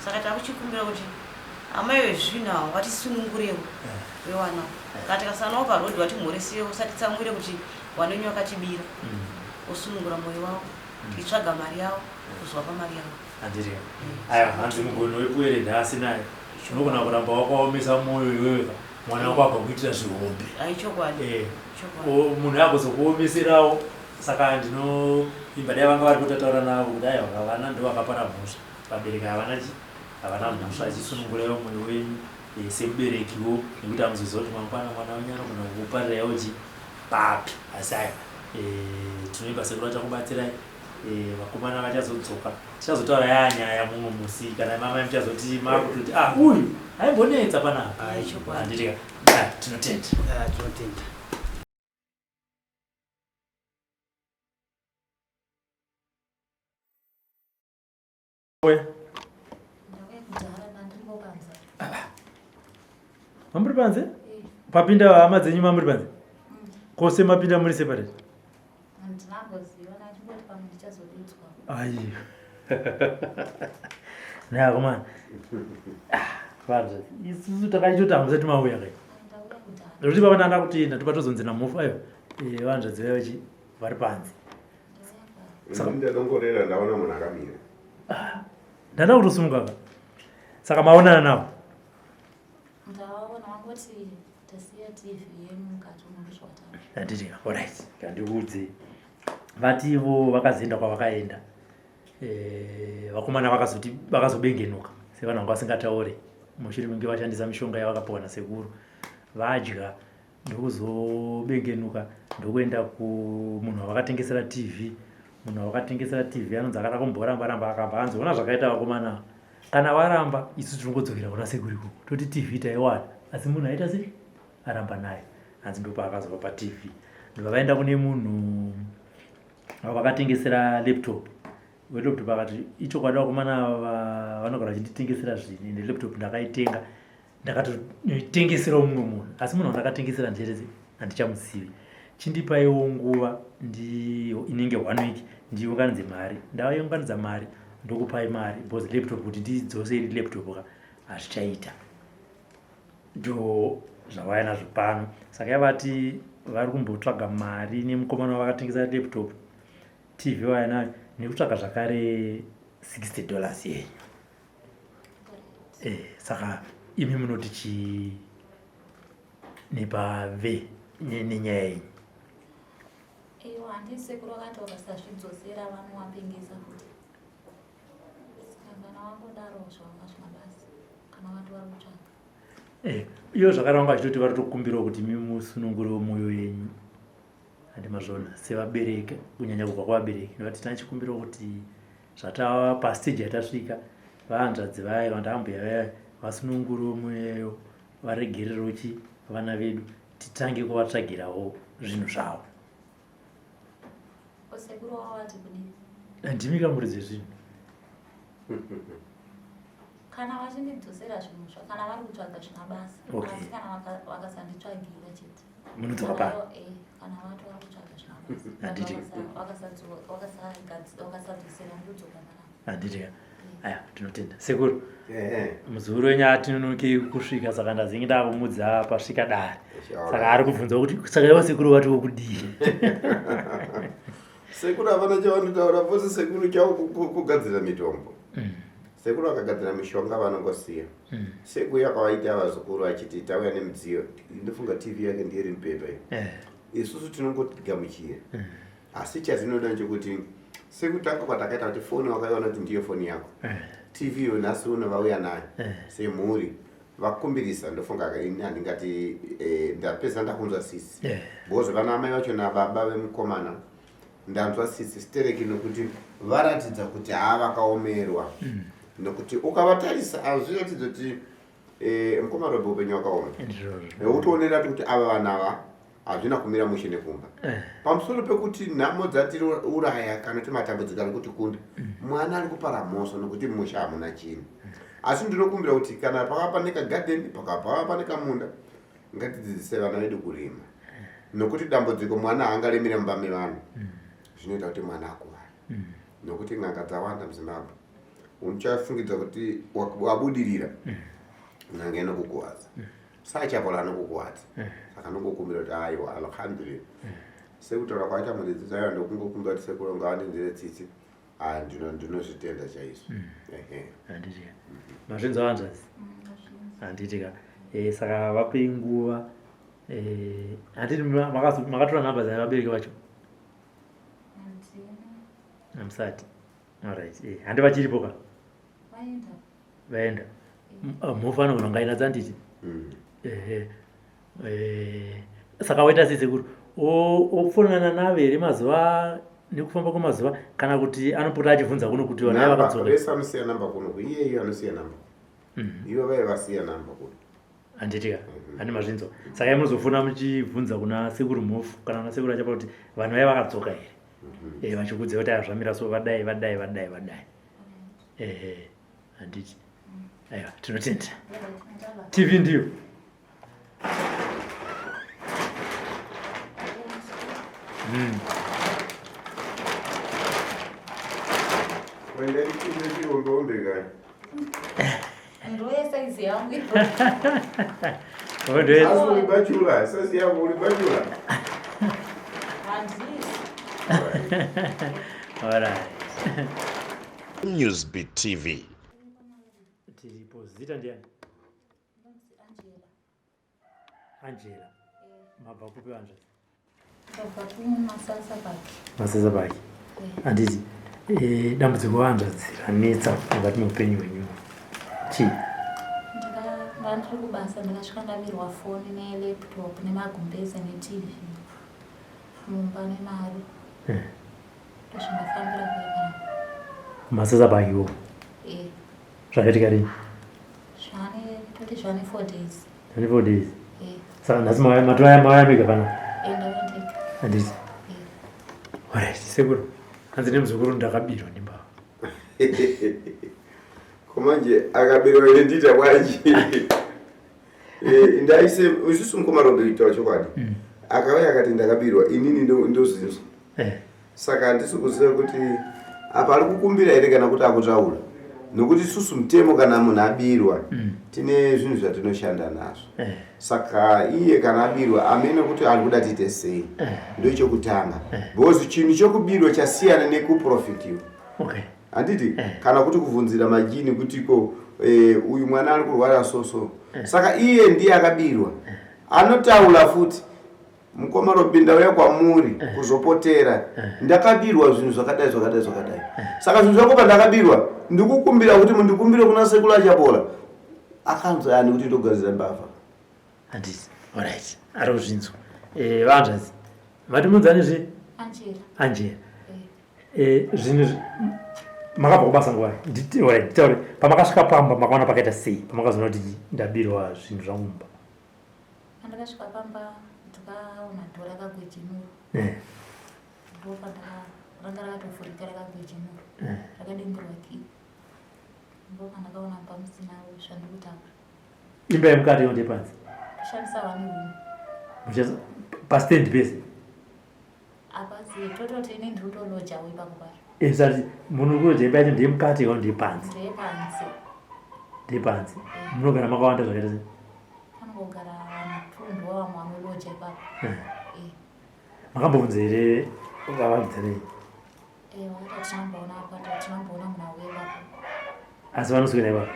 Saka takuchikumbira kuti amai vezvinhu ava vatisunungurewo vevana. Kana tikasanganawo parodhi vatimhoresewo, usatitsamwire kuti vanonyi vakatibira. Osunungura mwoyo wavo, tichitsvaga mari yavo, kuzovapa mari yavo. Handiti. Aiwa, hanzi mugoni wepwere ndaasinaye. Unogona kuramba wakaomesa mwoyo iwewe ka. Mwana wako akakuitira zvihombe. Aichokwadi. Chokwadi. Munhu agozokuomeserawo. Saka ndinoimba dai vanga vari kutataura navo kuti aiwa vana ndo vakapara mhosva. Vabereki havana chi? Havana mhosva, achisununguraiwo mwoyo wenyu semuberekiwo nekuti hamuzoziva kuti mangwana mwana wenyu anogona kukupariraiwo chi papi. Asi aiwa, tinoimba sekuru vachakubatsirai. Vakomana vachazodzoka. Tichazotaura yaya nyaya mumwe musi kana mama muchazoti makutoti ah uyu aimbonetsa panapa. Chokwadi. Handiti ka. Tinotenda. Tinotenda. Mamuri panze? Papinda hama dzenyu mamuri panze? Kose mapinda muri separate? Ayi. Naye akomana. Vanhu isusu takaitoti hamusati mauya kai. Nekuti baba ndanda kutenda topatozonzi namufu ayo. Vanhu zvadziva vari panze. Saka ndadongorera ndaona munhu akamira. Ndanda kutosimuka ka. Saka maonana navo? Ndaona wangoti tasiya TV yenyu mukati unondozvataura. Handiti, alright. Kandiudze. Vativo vakazoenda kwavakaenda. Vakomana vakazoti vakazobengenuka sevanhu vanga vasingataure mushure menge vashandisa mishonga yavakapiwa nasekuru. Vadya ndokuzobengenuka ndokuenda kumunhu wavakatengesera TV. Munhu wavakatengesera TV anonzi akada kumboramba ramba akabva anzi ona zvakaita vakomana. Kana varamba isu tinongodzokera kuna sekuru ikoko toti TV taiwana asi munhu aita sei aramba naye. Hanzi ndopaakazovapa TV. Ndobva vaenda kune munhu wavakatengesera laptop. Welaptop akati ichokwadi vakomana ava vanogara vachinditengesera zvinhu ende laptop ndakaitenga ndakatoitengeserawo mumwe munhu asi munhu wandakatengesera ndicherese handichamuzivi chindipaiwo nguva ndiyo inenge one week ndiunganidze mari ndaiunganidza mari ndokupai mari because laptop kuti ndidzose iri laptop ka hazvichaita ndo zvavaya nazvo pano saka yavati vari kumbotsvaga mari nemukomana wavakatengesa laptop tv vaya nayo nekutsvaga zvakare 60 dollars yenyu eh, saka imi munoti chii nepave nenyaya yenyu Ewa handii sekuru vakati vakasazvidzosera vanovapengesa futi. Saka kana wangodaro zvanga zvina basa kana vati vari kutsvaga. Eh, iyo zvakare vanga vachitoti vari tokumbirawo kuti imi musunungurewo mwoyo yenyu handi mazvona sevabereki kunyanya kubva kuvabereki nekuti tachikumbirawo kuti zvatava pastage yatasvika vahanzvadzi vaya kana kuti ambuya vaya vasunungurewo mwoyo varegererewo chi vana vedu titange kuvatsvagirawo zvinhu zvavo. Sekuru wavo vati kudii? Ndimi kamuridzi wezvinhu. Kana vachindidzosera zvinhu zva kana vari kutsvaga zvina basa. Okay. Asi kana vakasanditsvagira chete. Munodzoka pano. Eh, kana vati vari kutsvaga zvina basa. Handiti. Vakasadzosera ndodzoka panapa. Handiti ka. Aya, tinotenda. Sekuru. Muzukuru wenyu atinonokei kusvika saka ndazinge ndakumudza pasvika dare. Saka ari kubvunza kuti saka ivo sekuru vati wokudii? Sekuru havana chavanotaura pose sekuru chavo kugadzira mitombo. Mm. Sekuru akagadzira mishonga vanongosiya. Mm. Sekuru yakavaita vazukuru achiti tauya nemidziyo. Ndofunga TV yake ndiye iri mupepa iyo. Eh. Isusu tinongotigamuchira. Mm. Asi chatinoda nchekuti sekutanga kwatakaita kuti foni wakaiona kuti ndiyo foni yako eh. tv yo nhasi uno vauya nayo eh. semhuri vakumbirisa ndofunga ini handingati eh, ndapedza ndakunzwa sisi eh. because vana amai vacho nababa vemukomana ndanzwa sisi stereki nokuti varatidza kuti haa vakaomerwa mm. nokuti ukavatarisa hazviratidza kuti Eh, mukoma Robi upenyu wakaoma nekutoonera kuti ava vanhu ava hazvina kumira mushe nekumba eh. pamusoro pekuti nhamo dzatiriuraya kana kuti matambudziko ari kutikunda mm. mwana ari kupara mhosva nokuti musha hamuna chinhu mm. asi ndinokumbira kuti kana pakava pane kagadheni pakava pane kamunda ngatidzidzise vana vedu kurima eh. nokuti dambudziko mwana haangaremire mumba mevanhu mm. zvinoita kuti mwana akuvare nokuti n'anga dzawanda muzimbabwe Unochafungidza kuti wabudirira mm. n'anga inokukuwadza mm. sachapola anokukuwadza mm. saka ndongokumbira kuti aiwa alhamdulillah sekutaura kwaita muridzi zaiwa ndokungokumbira kuti sekuru ngavandinzire tsitsi ah, ndinozvitenda chaizvo handiti mazvinzwa hanzvadzi handiti ka eh, saka vapei nguva eh, handiti makatora nhamba dzevabereki vacho hamusati Alright. Eh, handi vachiripo ka? Vaenda. Vaenda. Ah, mhofu anogona kunge aina dzanditi. Mm. Eh, eh. Saka waita sei sekuru? Okufonana navo here mazuva nekufamba kwemazuva kana kuti anopota achibvunza kuno kuti vana vakadzoka. Vese anosiya namba kuno. Iye iye anosiya namba. Mm. Ivo vaiva vasiya namba kuno. Handiti ka? Mm-hmm. Handi mazvinzwa. Saka munozofona muchibvunza kuna sekuru mhofu kana kuna sekuru achapa kuti vanhu vaiva vakadzoka here? Eh, vachikudza kuti azvamira so vadai vadai vadai vadai ehe handiti aiwa tinotenda tv ndiyo mm. Ndoye size yangu. Asi uri bachelor, size yako uri bachelor. Handisi. All right. Newsbeat TV. Tiripo zita ndiani? Angela. Angela. Mabva kupi hanzvadzi? Ndabva kumasasa paki. Masasa paki. Handiti eh, dambudziko hanzvadzi ranetsa mukati meupenyu hwenyu chii? Ndandiri kubasa ndakasvika ndabirwa foni nelaptop nemagumbeze netv mumba nemari. Eh. Ndozvandafambira kuya panapa. Masasa paki wo? Eh. Zvakaitika rini? Zvane toti zvane 4 days. Zvane 4 days. Eh. Saka nhasi mauya matouya mauya mega pano. Eh ndakateka. Handiti. Eh. Alright, sekuru. Hanzi nemuzukuru ndakabirwa nembavha. Komanje akabirwa ine ndiita bwanji. Eh, ndaise isusu mukoma Robi kutaura chokwadi. Akauya akati ndakabirwa inini ndozinzwa. Saka handisi kuziva kuti apa ari kukumbira here kana kuti akutaura. Nokuti isusu mutemo kana munhu abirwa tine zvinhu zvatinoshanda nazvo. Saka iye kana abirwa amene kuti ari kuda tiite sei. Ndochekutanga. Because chinhu chekubirwa chasiyana nekuprofitiwa. Okay. Handiti kana kuti kuvhunzira majini kuti ko uyu mwana ari kurwara so so. Saka iye ndiye akabirwa. Anotaura futi mukoma Robi ndauya kwamuri kuzopotera. Ndakabirwa zvinhu zvakadai zvakadai zvakadai. Saka zvinhu zvako pandakabirwa ndikukumbira kuti mundikumbire kuna sekuru Achapola. Akanzwa ani kuti ndogadzira mbavha. Handiti. Alright. Ari kuzvinzwa. Vanzvadzi. Mati munzani zve? Angela. Angela. Zvinhu makabva kubasa nguva nditaure pamakasvika pamba makaona pakaita sei pamakazoona kuti ndabirwa zvinhu zvangu mumba? Pandakasvika pamba ndakaona dhora rakagwejemura. Ndopandaka ranga rakatovhurika rakagwejemura. Rakadimburwa kii. Ndopandakaona pamusina zvandikutaura. Imba yemukati iyo ndepanze? Kushandisa one room. Muchasa pastand pese? Apasi tototi ini ndiri kutolojawo ipapo pacho. Sati munhu kuroja imba yacho ndeyemukati iyo ndepanze? Ndeyepanze. Ndepanze. Munogara makawanda zvakaita sei? Panogara vanhu two ndo vamwe vanoloja ipapo. Makambobvunza here vavakidzani? Wakati tinomboona apa, tinomboona munhu auya ipapo. Asi vanoswera ipapo?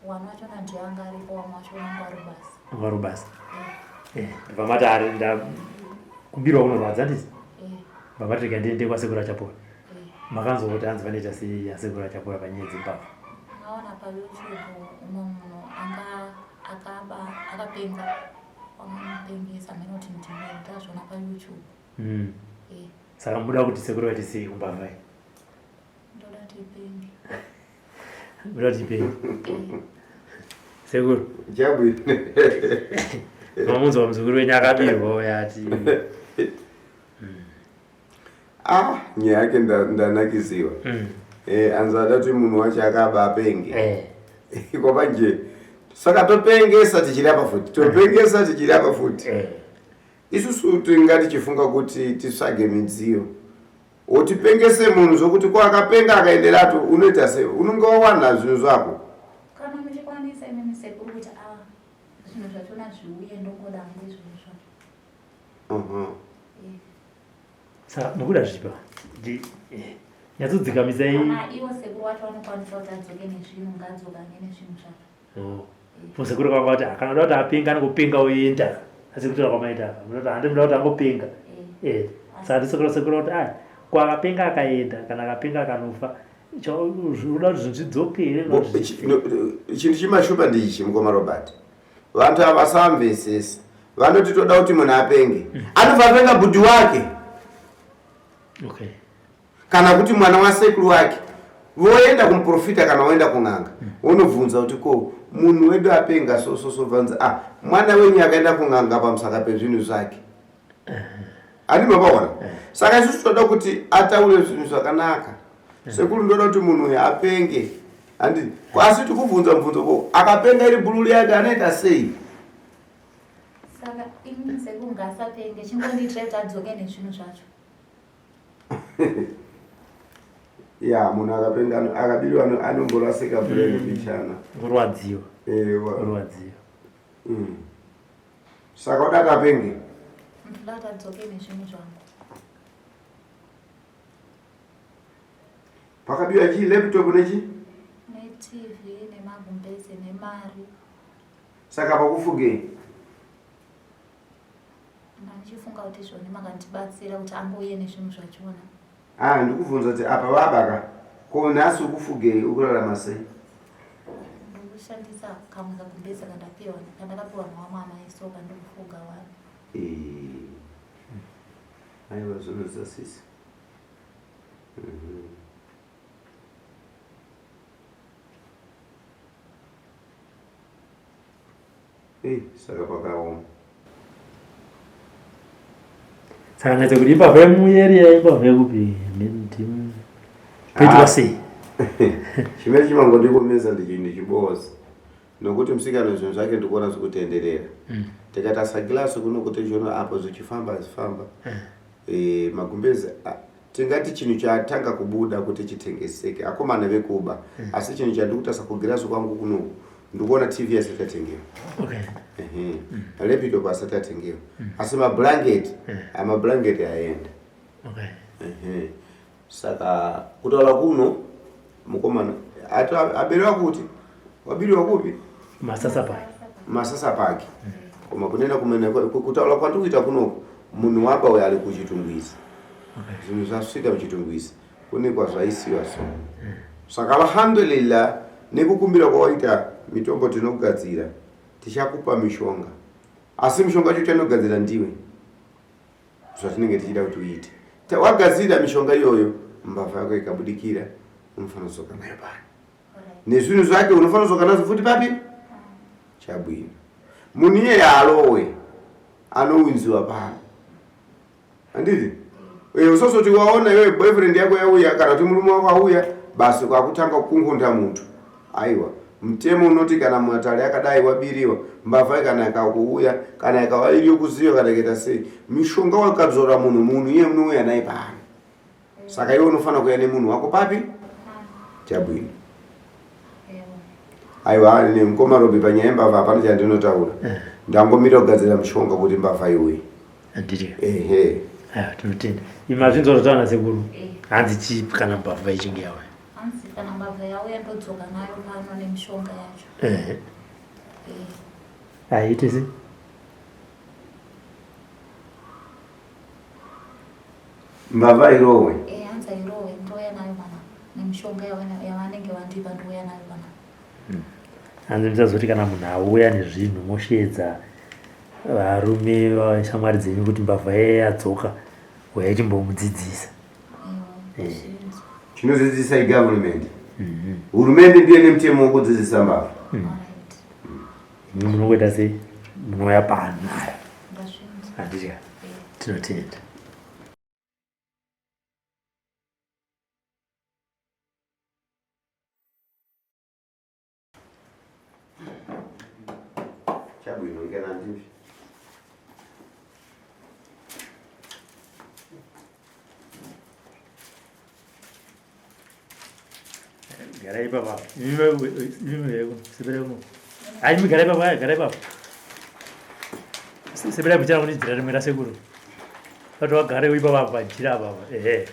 Wamwe wachona ndiye anga aripo, wamwe wachona anga ari basa. Anga ari basa. Ndobva mati ari nda kubirwa kunorwadza handiti? Ndobva mati rega ndiende kwasekuru Achapola. Makanzwa kuti hanzi vanoita sei asekuru Achapola panyaya dzembavha? Ndakaona paYouTube umwe munhu anga akaba akapenga wakamupengesa hameno kuti ndini ndakazviona paYouTube. Saka munoda kuti sekuru vaite sei kumbavha iyi? Ndoda kuti ipenge. Ndoda kuti ipenge. Sekuru. Jabwi. Mamunzwa muzukuru wenyu akabirwa uya ati. Nyaya yake ndanakiziwa. Anzi ada kuti munhu wacho akaba apenge. Kwabanje. Saka topengesa tichiri apa futi. Topengesa tichiri apa futi. Isusu tinga tichifunga kuti titsvage midziyo. Utipengese munhu zvokuti ko akapenga akaenderato unoita sei? Unonge wawana zvinhu zvako. Kana muchikwanisa imimi sekuru kuti zvinhu zvachona zviuye ndongoda hangu izvozvo zvacho. Saka mukuda zvipa. Nyatsodzikamisai. Kana ivo sekuru wacho vanokwanisa kuti adzoke nezvinhu ngadzokane nezvinhu zvacho. Sekuru kwanga kuti kana uda kuti apenga anongopenga oenda. Asi kutaura kwamaita apa. Munoti handi muda kuti angopenga. Saka ndisekuru sekuru kuti ko akapenga akaenda kana akapenga akanofa. Unoda kuti zvinhu zvidzoke here? Chinhu chimashupa ndichi mukoma Robert. Vantu ava vasamvesesa. Vanoti toda kuti munhu apenge. Anobva apenga bhudhi wake. Kana kuti mwana wasekuru wake. Voenda kumuprofita kana voenda kun'anga. Wonobvunza kuti ko munhu wedu apenga so so so bvanzi mwana wenyu akaenda kun'anga pamusaka pezvinhu zvake. Handi mapaona? Saka isusu toda kuti ataure zvinhu zvakanaka. Sekuru ndoda kuti munhu uyu apenge. Handi asi tikubvunza mubvunzo ko akapenga iri bhururu yake anoita sei? Saka ini sekuru ngasapenge chingondiitira kuti adzoke nezvinhu zvacho. Ya, munhu akapenga akabiriwa anomborasika brain mbichana. Kurwadziwa. Kurwadziwa. Saka uda kapenge? Ndoda kuti adzoke nezvinhu zvangu. Pakabiwa chii? Laptop nechi? NeTV nemagumbeze nemari. Saka pakufugei? Ndichifunga kuti zvoni makandibatsira kuti angouye nezvinhu zvachona. Ndikubvunza kuti apa vabaka ko nhasi ukufugei ukurarama sei? Ndikushandisa kamwe kagumbeze kandakapiwa newamwe amai so kandikufuga wani. Aiwa zvinozasisa. Saka pakaoma. Saka nyatso kuti imbavha yemuyeria imbavha yekupi? Ndimu. Poitwa sei? Chimene chimangondikomesa ndichiboza nokuti musikana zvinhu zvake ndikuona zvikutenderera. Tikatarisa gilasi kuno kuti zvono apo zvichifamba zifamba. Eh, magumbezi tingati chinhu chatanga kubuda kuti chitengeseke akomana vekuba. Asi chinhu chandikutarisa kugirasi kwangu kunoku ndikuona TV asati atengewa. Okay. Ehe. Laptop asati atengewa. Asi mablanket, amablanket aenda. Okay. Ehe. Saka kutaura kuno mukomana abiriwa kuti wabiriwa kupi? Masasa Park. Masasa Park. Koma kunena kumene kutaura kwandikuita kunoku munhu waba uyo ari kuChitungwiza. Okay. Zvinhu zvasvika muChitungwiza kune kwazvaisiwa so. Saka alhamdulillah nekukumbira kwawaita mitombo tinogadzira tichakupa mishonga. Asi mishonga yacho chanogadzira ndiwe. Zvatinenge tichida kuti uite. Wagadzira mishonga iyoyo mbavha yako ikabudikira unofanira kudzoka nayo pano. Nezvinhu zvake unofanira kudzoka nazvo futi papi? Chabwino. Munhu iyeye alowe anowinziwa pano. Handiti? Uye usazoti waona iwe boyfriend yako yauya kana kuti murume wako auya basi kwakutanga kukungunta muntu. Aiwa, mutemo unoti kana matare akadai wabiriwa, mbavha kana ikakuuya kana ikava iri yokuziva kana ikaita sei, mishonga wakadzora munhu, munhu iye unouya naye pano. Saka iwe unofanira kuuya nemunhu wako papi? Chabwino. Aiwa, mukoma Robi panyaya yembavha hapana chandinotaura. Ndangomira kugadzira mushonga kuti mbavha iuye. Handiti. Ehe. Aiwa, tinotenda. Imi mazvinzwa zvataura nasekuru. Hanzi chii kana mbavha ichinge yauya? Hanzi kana mbavha yauya ndodzoka nayo pano nemishonga yacho. Ehe. Aite se? Mbavha irohwe. Eh, hanzi airohwe ndouya nayo pana nemishonga yavanenge vandipa ndouya nayo pana. Hanzi musazoti kana munhu auya nezvinhu mosheedza varume vashamwari dzenyu kuti mbavha iye yadzoka uyai chimbomudzidzisa. Chinodzidzisa igovernment. Hurumende ndiyo ine mutemo wekudzidzisa mbavha. Imi munongoita sei? Munouya pano nayo. Handiti? Tinotenda. Chabwino ngena ndimbi. Garai ipapa. Imi seberai kuno. Hayi imi garai ipapa, garai ipapa. Seberai kuchara kune jira rimwe rasekuru. Vati wagare ipapa pajira apa. Ehe.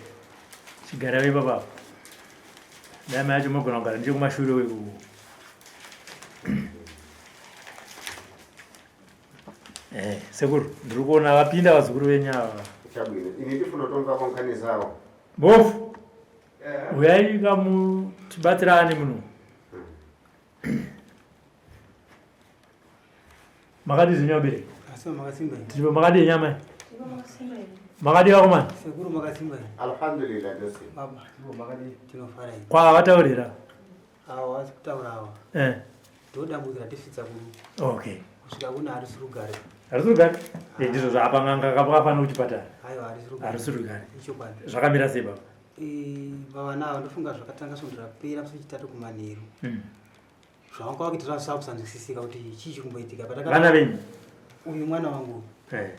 Chigarai ipapa. Dai mai acho mogona kugara nechekumashure uku. Eh, sekuru, ndiri kuona vapinda vazukuru venyu ava. Chabwino. Ini ndifuna kutonga konkhani zawo. Bofu. Uyai kamutibatirane muno. Makadii zvenyu vabereki? Asi makasimba here? Tiripo makadii nyama? Makadii vakomana? Sekuru makasimba here? Alhamdulillah ndose. Baba, ivo makadii? Tinofara here? Kwa vataurira. Awa wasi kutaura awa. Eh. Ndodambudziko ratisvitsa kuno. Okay. Kusvika kuno harisi rugare. Harisi rugare? Eh, ndizvo zvaapa n'anga kapakafanira kuchipatara. Aiwa harisi rugare. Harisi rugare. Ichokwadi. Zvakamira sei baba? Eh, baba nawo ndofunga zvakatanga svondo rapera musi wechitatu kumanheru. Zvavanga vakuita zvazvisava kusanzwisisika kuti chii chiri kumboitika. Vana venyu? Uyu mwana wangu. Eh.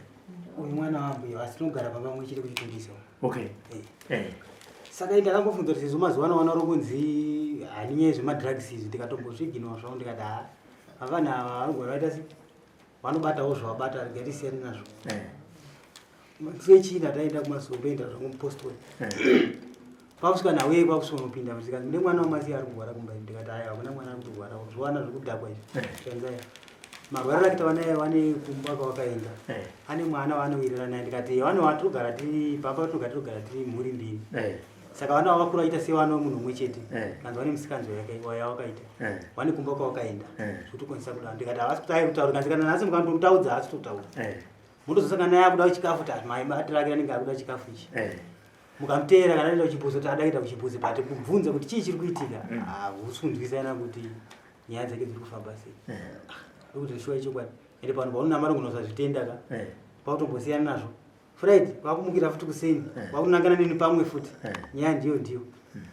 Uyu mwana wangu asi tinogara pamba pamwe chete kuchitungisa. Okay. Eh. Eh. Saka ini ndakambofunza kuti sezvo mazuva ano vana vari kunzi hani nyaya zvemadrugs izvi ndikatombozviginwa zvangu ndikati haa vavana ava vanogona vaita se vanobatawo zvavabata regai tisiyane nazvo. Eh. Musi wechina taenda kumasuo ndoenda zvangu mupostori. Kwakusvika nhau yei kwakusonopinda zvikanzi mune mwana wamasiya ari kurwara kumba ndikati aya hakuna mwana ari kutorwara zviwana zvekudhakwa izvi. Zvikanzi aya marwariro akita vana ane kumba kwavakaenda ane mwana waanowirirana naye ndikati vane watinogara tiri pamba tinogara tinogara tiri mhuri mbiri. Saka vana vavakura vaita sevana vemunhu umwe chete. Kanzi vane misikanzwa yawakaita. Vane kumba kwavakaenda. Zvekutokwanisa kudaro ndikati havasi kutaura kanzi kana nhasi mukandomutaudza haasi kutotaura. Motozosangana naye akuda chikafu kuti mai batira ake anenge akuda chikafu ichi. Mukamuteera kana aenda kuchimbuzi kuti ada kuenda kuchimbuzi but kubvunza kuti chii chiri kuitika hausi kunzwisana kuti nyaya dzake dziri kufamba sei. Ndokuti shuwa ichokwadi. Ende pano paunonamara unozazvitenda ka. Pautombosiyana nazvo. Friday vakumukira futi kuseni Eh. vakunangana neni pamwe futi Eh. nyaya ndiyo ndiyo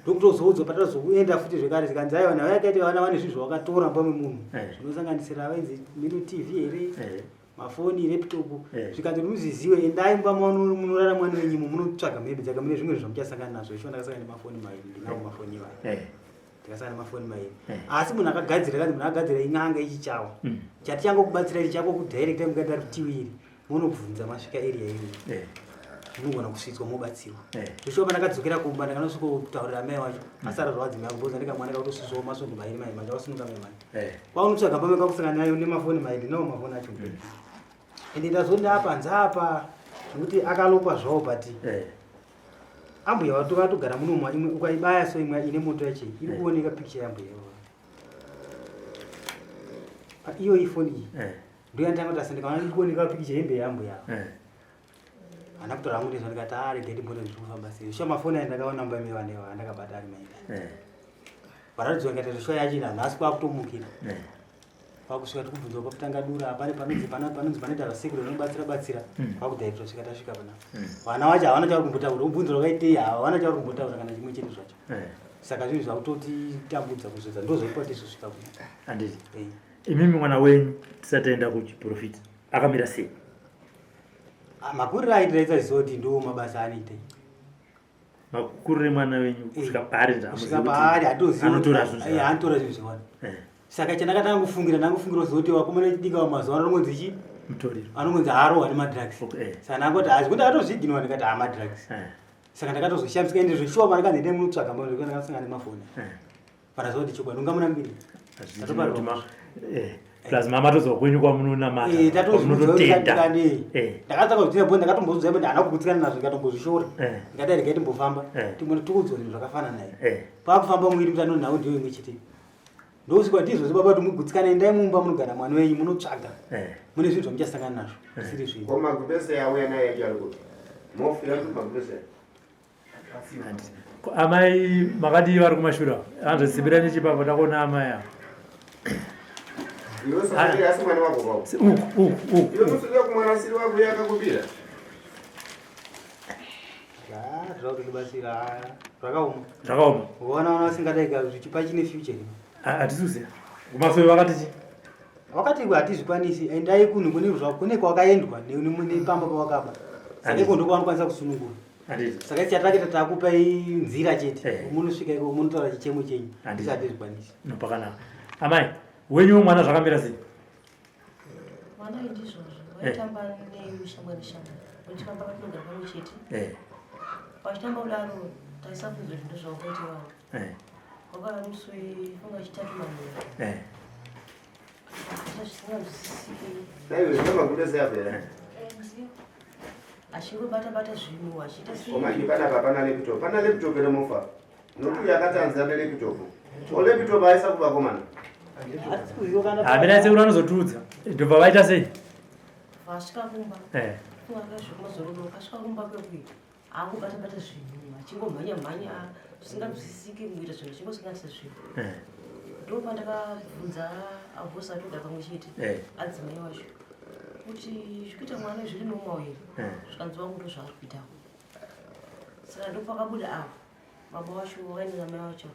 ndokutozoudzwa patatozokuenda futi zvekare zikanzi aiwa nawe yakaita vana vane zvinhu zvavakatora mba memunhu Eh. zvinosanganisira vainzi mino tv here Eh. mafoni laptop Eh. zvikanzi kuti muzviziwe endai mumba munorara mwana wenyimo munotsvaga mhembe dzaka mune zvimwe zvamuchasangana nazvo icho ndakasangana nemafoni mairi ndinawo mafoni iwayo Eh. ndikasangana nemafoni mairi Eh. asi munhu akagadzira kanzi munhu akagadzira in'anga ichichawa Mm. chati changokubatsira ichi chako kudirecta mukaita rutiwiri munobvunza masvika area iyoyo Eh. munogona kusvitswa mobatsirwa Eh. zvishuwa pandakadzokera kumba ndakanosvika kutaurira amai wacho asara zvawadzimai kuboza ndikamwana kakutosvitswawo masvondo mairi mairi manje akasununga mai mani Eh. kwaunotsvaga pamwe kakusangana nayo nemafoni mairi ndinawo mafoni acho ende ndazonda apa nzapa nekuti akalokwa zvawo but Eh. ambuya wato vatogara muno imwe ukaibaya so imwe ine moto yacho iri Eh. kuoneka picture yambuya iyoyo. Pa iyo ifoni iyi Eh. ndoyandanga kuti asandikaona iri kuoneka picture hembe yambuya Eh. hana kutora hangu ndizvo ndikati "Ah, regai ndimbone zviri kufamba sei shuwa mafoni aya ndakaona mumba mevana iwayo andakabata ari mairi Eh. varatidzwa ndikati shuwa yachina nhasi kwakutomukira Eh. kwakusvika tikubvunzwa pakutanga dura pane panonzi pana panonzi panoita vasekuru vanobatsira batsira Mm. kwakudhairitwa svika tasvika pana Mm. vana vacho havana chavari kumbotaura ubvunzo rwakaitei havana chavari kumbotaura kana chimwe chete zvacho Eh. saka zvinhu zvakutotitambudza kuzodza ndo zvaipa tizosvika kuno Handiti. Eh. Imimi mwana wenyu tisati taenda kuchiprofita akamira sei? Ah, makuriro aitiraitsa ziva kuti ndo mabasa anoita Makuriro emwana wenyu kusvika paari kusvika paari hatozivi anotora zvinhu Eh, zvaari. anotora zvinhu zvawanda Eh. saka chandakatanga kufungira ndangofungira kuziva kuti vakomana vechidiki ava mazuva ano anongonzi chi Mutoriro. anongonzi arohwa nemadrugs Okay. eh. saka ndangoti hazi kuti akatozviginwa ndikati ha madrugs Eh. saka ndakatozoshamisika ende zveshuwa mari kanzi ndee munotsvaga mba ndakasangana nemafoni Eh. varaziva kuti chokwadi ungamunambiri Hazviti kuti ma- eh, plus mama tozwa kwenyu kwamunonamata Eh, kwamunototenda Eh. ndakatanga kudzina bo ndakatombozviziva kuti handina kugutsikana nazvo ndikatombozvishora Eh. ndikati regai timbofamba Eh. timbone tikuudzwa zvinhu zvakafanana naye Eh. pakufamba mwiri mutano nhau ndiyo imwe chete ndosvika ndizvozvo baba kuti mugutsikana endai mumba munogara mwana wenyu munotsvaga Eh. mune zvinhu zvamuchasangana nazvo zvisiri zvinhu Ko magumbeze auya naye acho ari kupi? Mofira kuti magumbeze. Handiti. Ko amai makadii vari kumashure avo anzosimbira nechipapo ndakuona amai avo Iwe usaswedera asi mwana wako kwako. Uku uku uku Iwe usaswedera kumwana asiri wako iye akakubira. zvakutibatsira zvakaoma zvakaoma ukaona vana vasingadai pachine future ino hatisi kuziva kumasowe vakati chi wakati hatizvikwanisi endai kunhu kune kune kwakaendwa nepamba pawakaba saka iko ndokwavanokwanisa kusunungura handiti saka ichi chatakaita takupai nzira chete Eh. munosvika iko munotaura chichemo chenyu Handiti. isi hatizvikwanisi nopakanaka amai wenyu mwana zvakamira sei mwana uyu ndizvozvo Eh. vaitamba neushamwari shamwari vachifamba patinogara pamwe chete Eh, vachitamba kudaro taisafunza kuti ndozvawakaita iwawo eh, wakauya musi wefunga chitatu manheru eh. aita zvisinganzwisisiki Dai zvino magumbeze apera. achingobata bata zvinhu achiita Ko manje panapa pana laptop. Pana laptop ere mofa. Nokuti uyu akati anzi ane laptop. O laptop aisa kuvakomana. Hamina sekuru anozotiudza ndobva vaita sei vasvika kumba Eh, funga kazvekumazororo kasvika kumba kwekuyi angobata bata zvinhu achingomhanya mhanya zvisinganzwisisiki kuita zvinhu achingosanganisa zvinhu eh, ndo pandakabvunza abhosi atogara pamwe chete eh, adzimai wacho kuti zvikuita mwana zviri normal here eh. zvikanzi wangu ndo zvaari kuitawo saka ndopakabuda ava baba wacho wakaenda namai wacho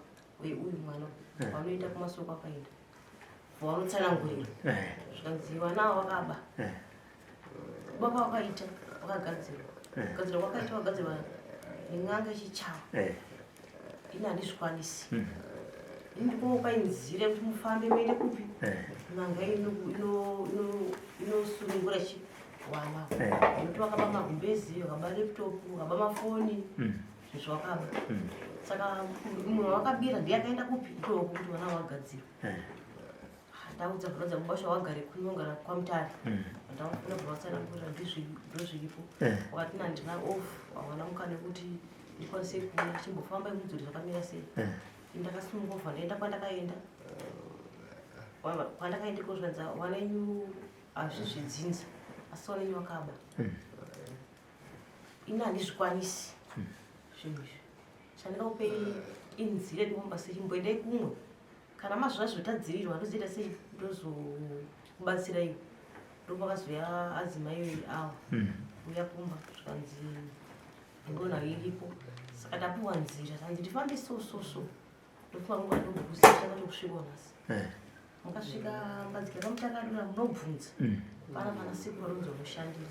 weuyu mwana Eh. vanoenda kumasoko akaenda vanotsanangurira Eh, zvikanzi vana ava vakaba eh, kuba kwavakaita vakagadzirwa Eh. kugadzirwa kwakaita vakagadzirwa nen'anga yechichawa eh. ini handizvikwanisi Mm. ini ndikomupai nzira yekuti mufambe muende kupi Eh, n'anga inosunungura chi wana Eh. nekuti vakaba magumbezi vakaba laptop vakaba mafoni mm, zvinhu zvavakaba mm, saka munhu wakabira ndiye akaenda kupi ikoko kuti vana vagadzirwa eh, ndaudza bvaradza mubasha wagare kuno wagara kwamutare mm, ndavafuna bvavatsanangurira ndozviripo eh, wakati nandina off hawana mukana wekuti ndikwanise kuuya chimbofamba imudzuri zvakamira sei eh. ndakasununguka ndaenda kwandakaenda kwandakaenda iko zvikanzi wanenyu hazvizvidzinza asi wanenyu wakaba Mm. ini handizvikwanisi zvinhu izvi chandingakupei inzira yekufamba sei chimboendai kumwe kana mazviva zvotadzirirwa ndozoita sei ndozokubatsirai ndopakazoya adzimai awa Mm. Kuuya kumba zvikanzi ndingoona iripo. Saka tapuwa nzira tanzi tifambe so so so. Ndokuva nguva ndokusiya takatokusvikawo nhasi. Eh. Mukasvika padzika pamutakadura munobvunza. Pana pana sekuru vanonzi vanoshandira.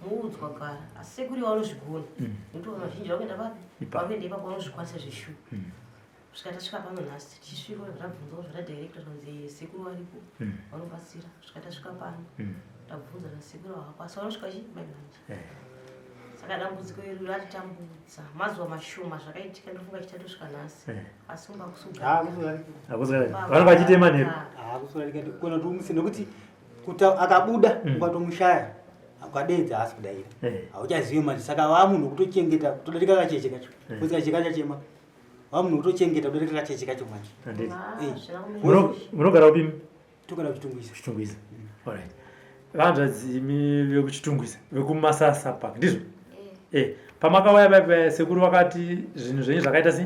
Moudzwa gara. Asi sekuru ivo vanozvigona. Nekuti vanhu vazhinji vakuenda papi? Ipapo. Vakuenda ipapo vanozvikwanisa zveshuwa. Kusvika tasvika pano nhasi tichisvika tabvunzawo zvadadirector zvanzi sekuru varipo vanobatsira. Kusvika tasvika pano tabvunza zvasekuru havako asi vanosvika chi mai manje. Saka dambudziko iri ratitambudza mazuva mashoma zvakaitika ndofunga chitatosvika nhasi. Asi kumba Hakusi vanhu vachiite manheru. Hakusi kuona kuti umuse nekuti kuti akabuda ukatomushaya ukadeedza haasi kudaira. Hauchazivi manje saka vamunhu kutochengeta kutodarika kacheche kacho. Kuzi kacheche kachachema. Vamunhu kutochengeta kudarika kacheche kacho manje. Handiti. Munogara kupi? Togara kuChitungwiza. Kuchitungwiza. Alright. Vanzvadzi imi vekuChitungwiza, vekuMasasa Park, ndizvo? Eh. Pamakauya paipa sekuru vakati zvinhu zvenyu zvakaita sei?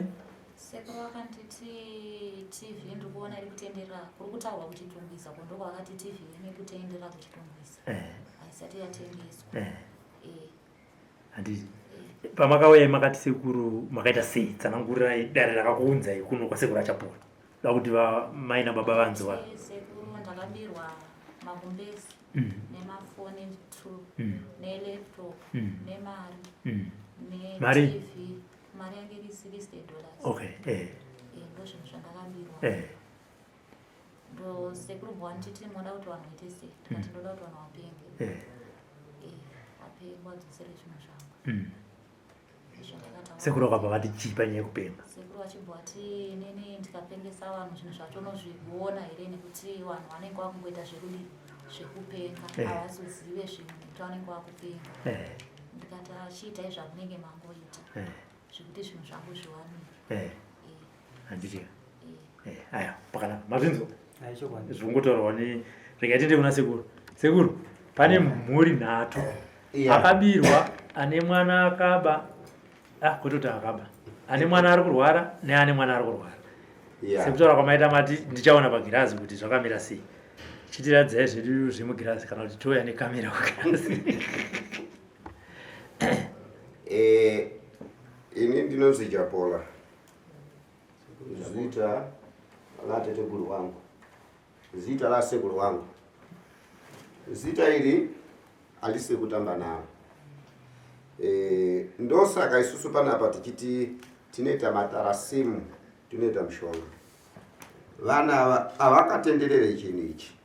Sekuru vakanditi TV ndiri kuona iri kutenderera, kuri kutaurwa kuChitungwiza ko ndokwavakati TV iri kutenderera kuChitungwiza. Haisati yatengeswa. Handiti. Pamakauya makati sekuru makaita sei? Tsanangurirai dare rakakuunzai kuno kwasekuru Achapola. Da kuti mai nababa vanzwa. Sekuru ndakabirwa magumbezi nemafoni 2 nelaptop nemari Mari? neTV. Mari yange iri $60. Okay. Ndo zvinhu zvandakabirwa. Ndo sekuru bwanditi moda kuti vanhu vaite sei? Ndikati ndoda kuti vanhu vapenge. Vapenge vadzosere zvinhu zvangu. Zvandakataura. Sekuru vakabva vati chii panyaya yekupenga? Sekuru vachibva vati inini ndikapengesa vanhu zvinhu zvacho unozviona here nekuti vanhu vanenge vakungoita zvekudii zvekupenga havazozive zvinhu nekuti vanenge vakupenga. Ndikati achiitai zvamunenge mangoita zvekuti zvinhu zvangu zviwanike. Handiti. Aya pakanaka mazvinzwa zvikungotaurwa ne regai tiende kuna sekuru. Sekuru pane mhuri nhatu akabirwa ane mwana akaba kwete kuti akaba ane mwana ari kurwara neane mwana ari kurwara. Sekutaura kwamaita mati ndichaona pagirazi kuti zvakamira sei. Chitiradzai zvedu zvemugirazi kana kuti touya nekamera kugirazi. Ini ndinonzi Chapola. Zita lateteguru wangu. Zita la sekuru wangu. Zita iri alisi kutamba naro. Ndosaka isusu panapa tichiti tinoita matarasimu, tinoita mushonga. Vana ava havakatenderere chinhu ichi.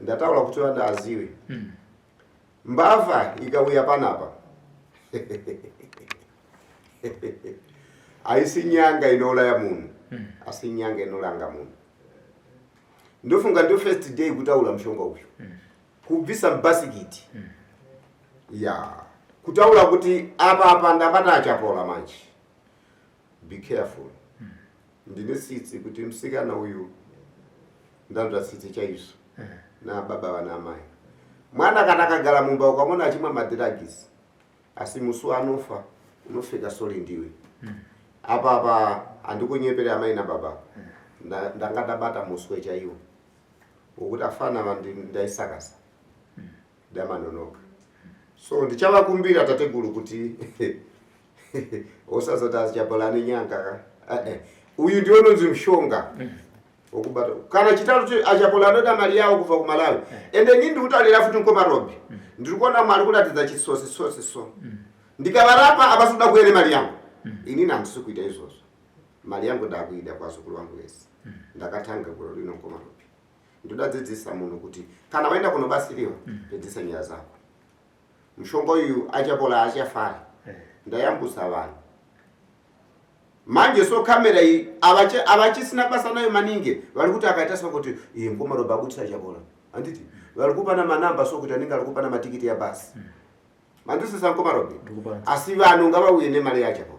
Ndataura kuti vana azive. Mbavha ikauya panapa. Haisi nyanga inouraya munhu, asi nyanga inolanga munhu. Ndofunga ndo first day kutaura mushonga uyu. Kubvisa mubhasikiti. Ya. Kutaura kuti apa apa ndabata Achapola manje. Be careful. Ndine tsitsi kuti musikana uyu ndanzwa tsitsi chaizvo. Na baba vana amai. Mwana kana akagara mumba ukamona achimwa madhiragisi asi musi anofa unofeka sori ndiwe. Apa apa handikunyepere amai nababa. Ndanga ndabata muswe chaiwo. Wokuti afana ndaisakasa. Ndamanonoka. So ndichavakumbira tateguru kuti usazoti Achapola nenyanga ka. Uyu ndiwo unonzi mushonga. Wokubata. Kana chitauro kuti Achapola anoda mari yawo kubva kuMalawi. Ende ini ndiri kutaurira futi mukoma Robi. Ndiri kuona Mwari kuratidza chisosi sosi so. Ndikavarapa havasi kuda kuuya nemari yangu. Inini handisi kuita izvozvo. Mari yangu ndakuida kwazukuru vangu vese. Ndakatanga gore rino mukoma Robi. Ndoda dzidzisa munhu kuti kana waenda kunobatsiriwa pedzisa nyaya dzako. Mushonga uyu Achapola achafari. Ndayambusa vanhu. Manje so kamera iyi avachisina basa nayo maningi. Vari kuti akaita sokuti iye mukoma Robi abudisa Achapola. Handiti? Vari kupana manamba sokuti anenge ari kupana matikiti yabhasi. Mandisisa mukoma Robi? Ndikupana. Asi vanhu ngavauye nemari yaChapola.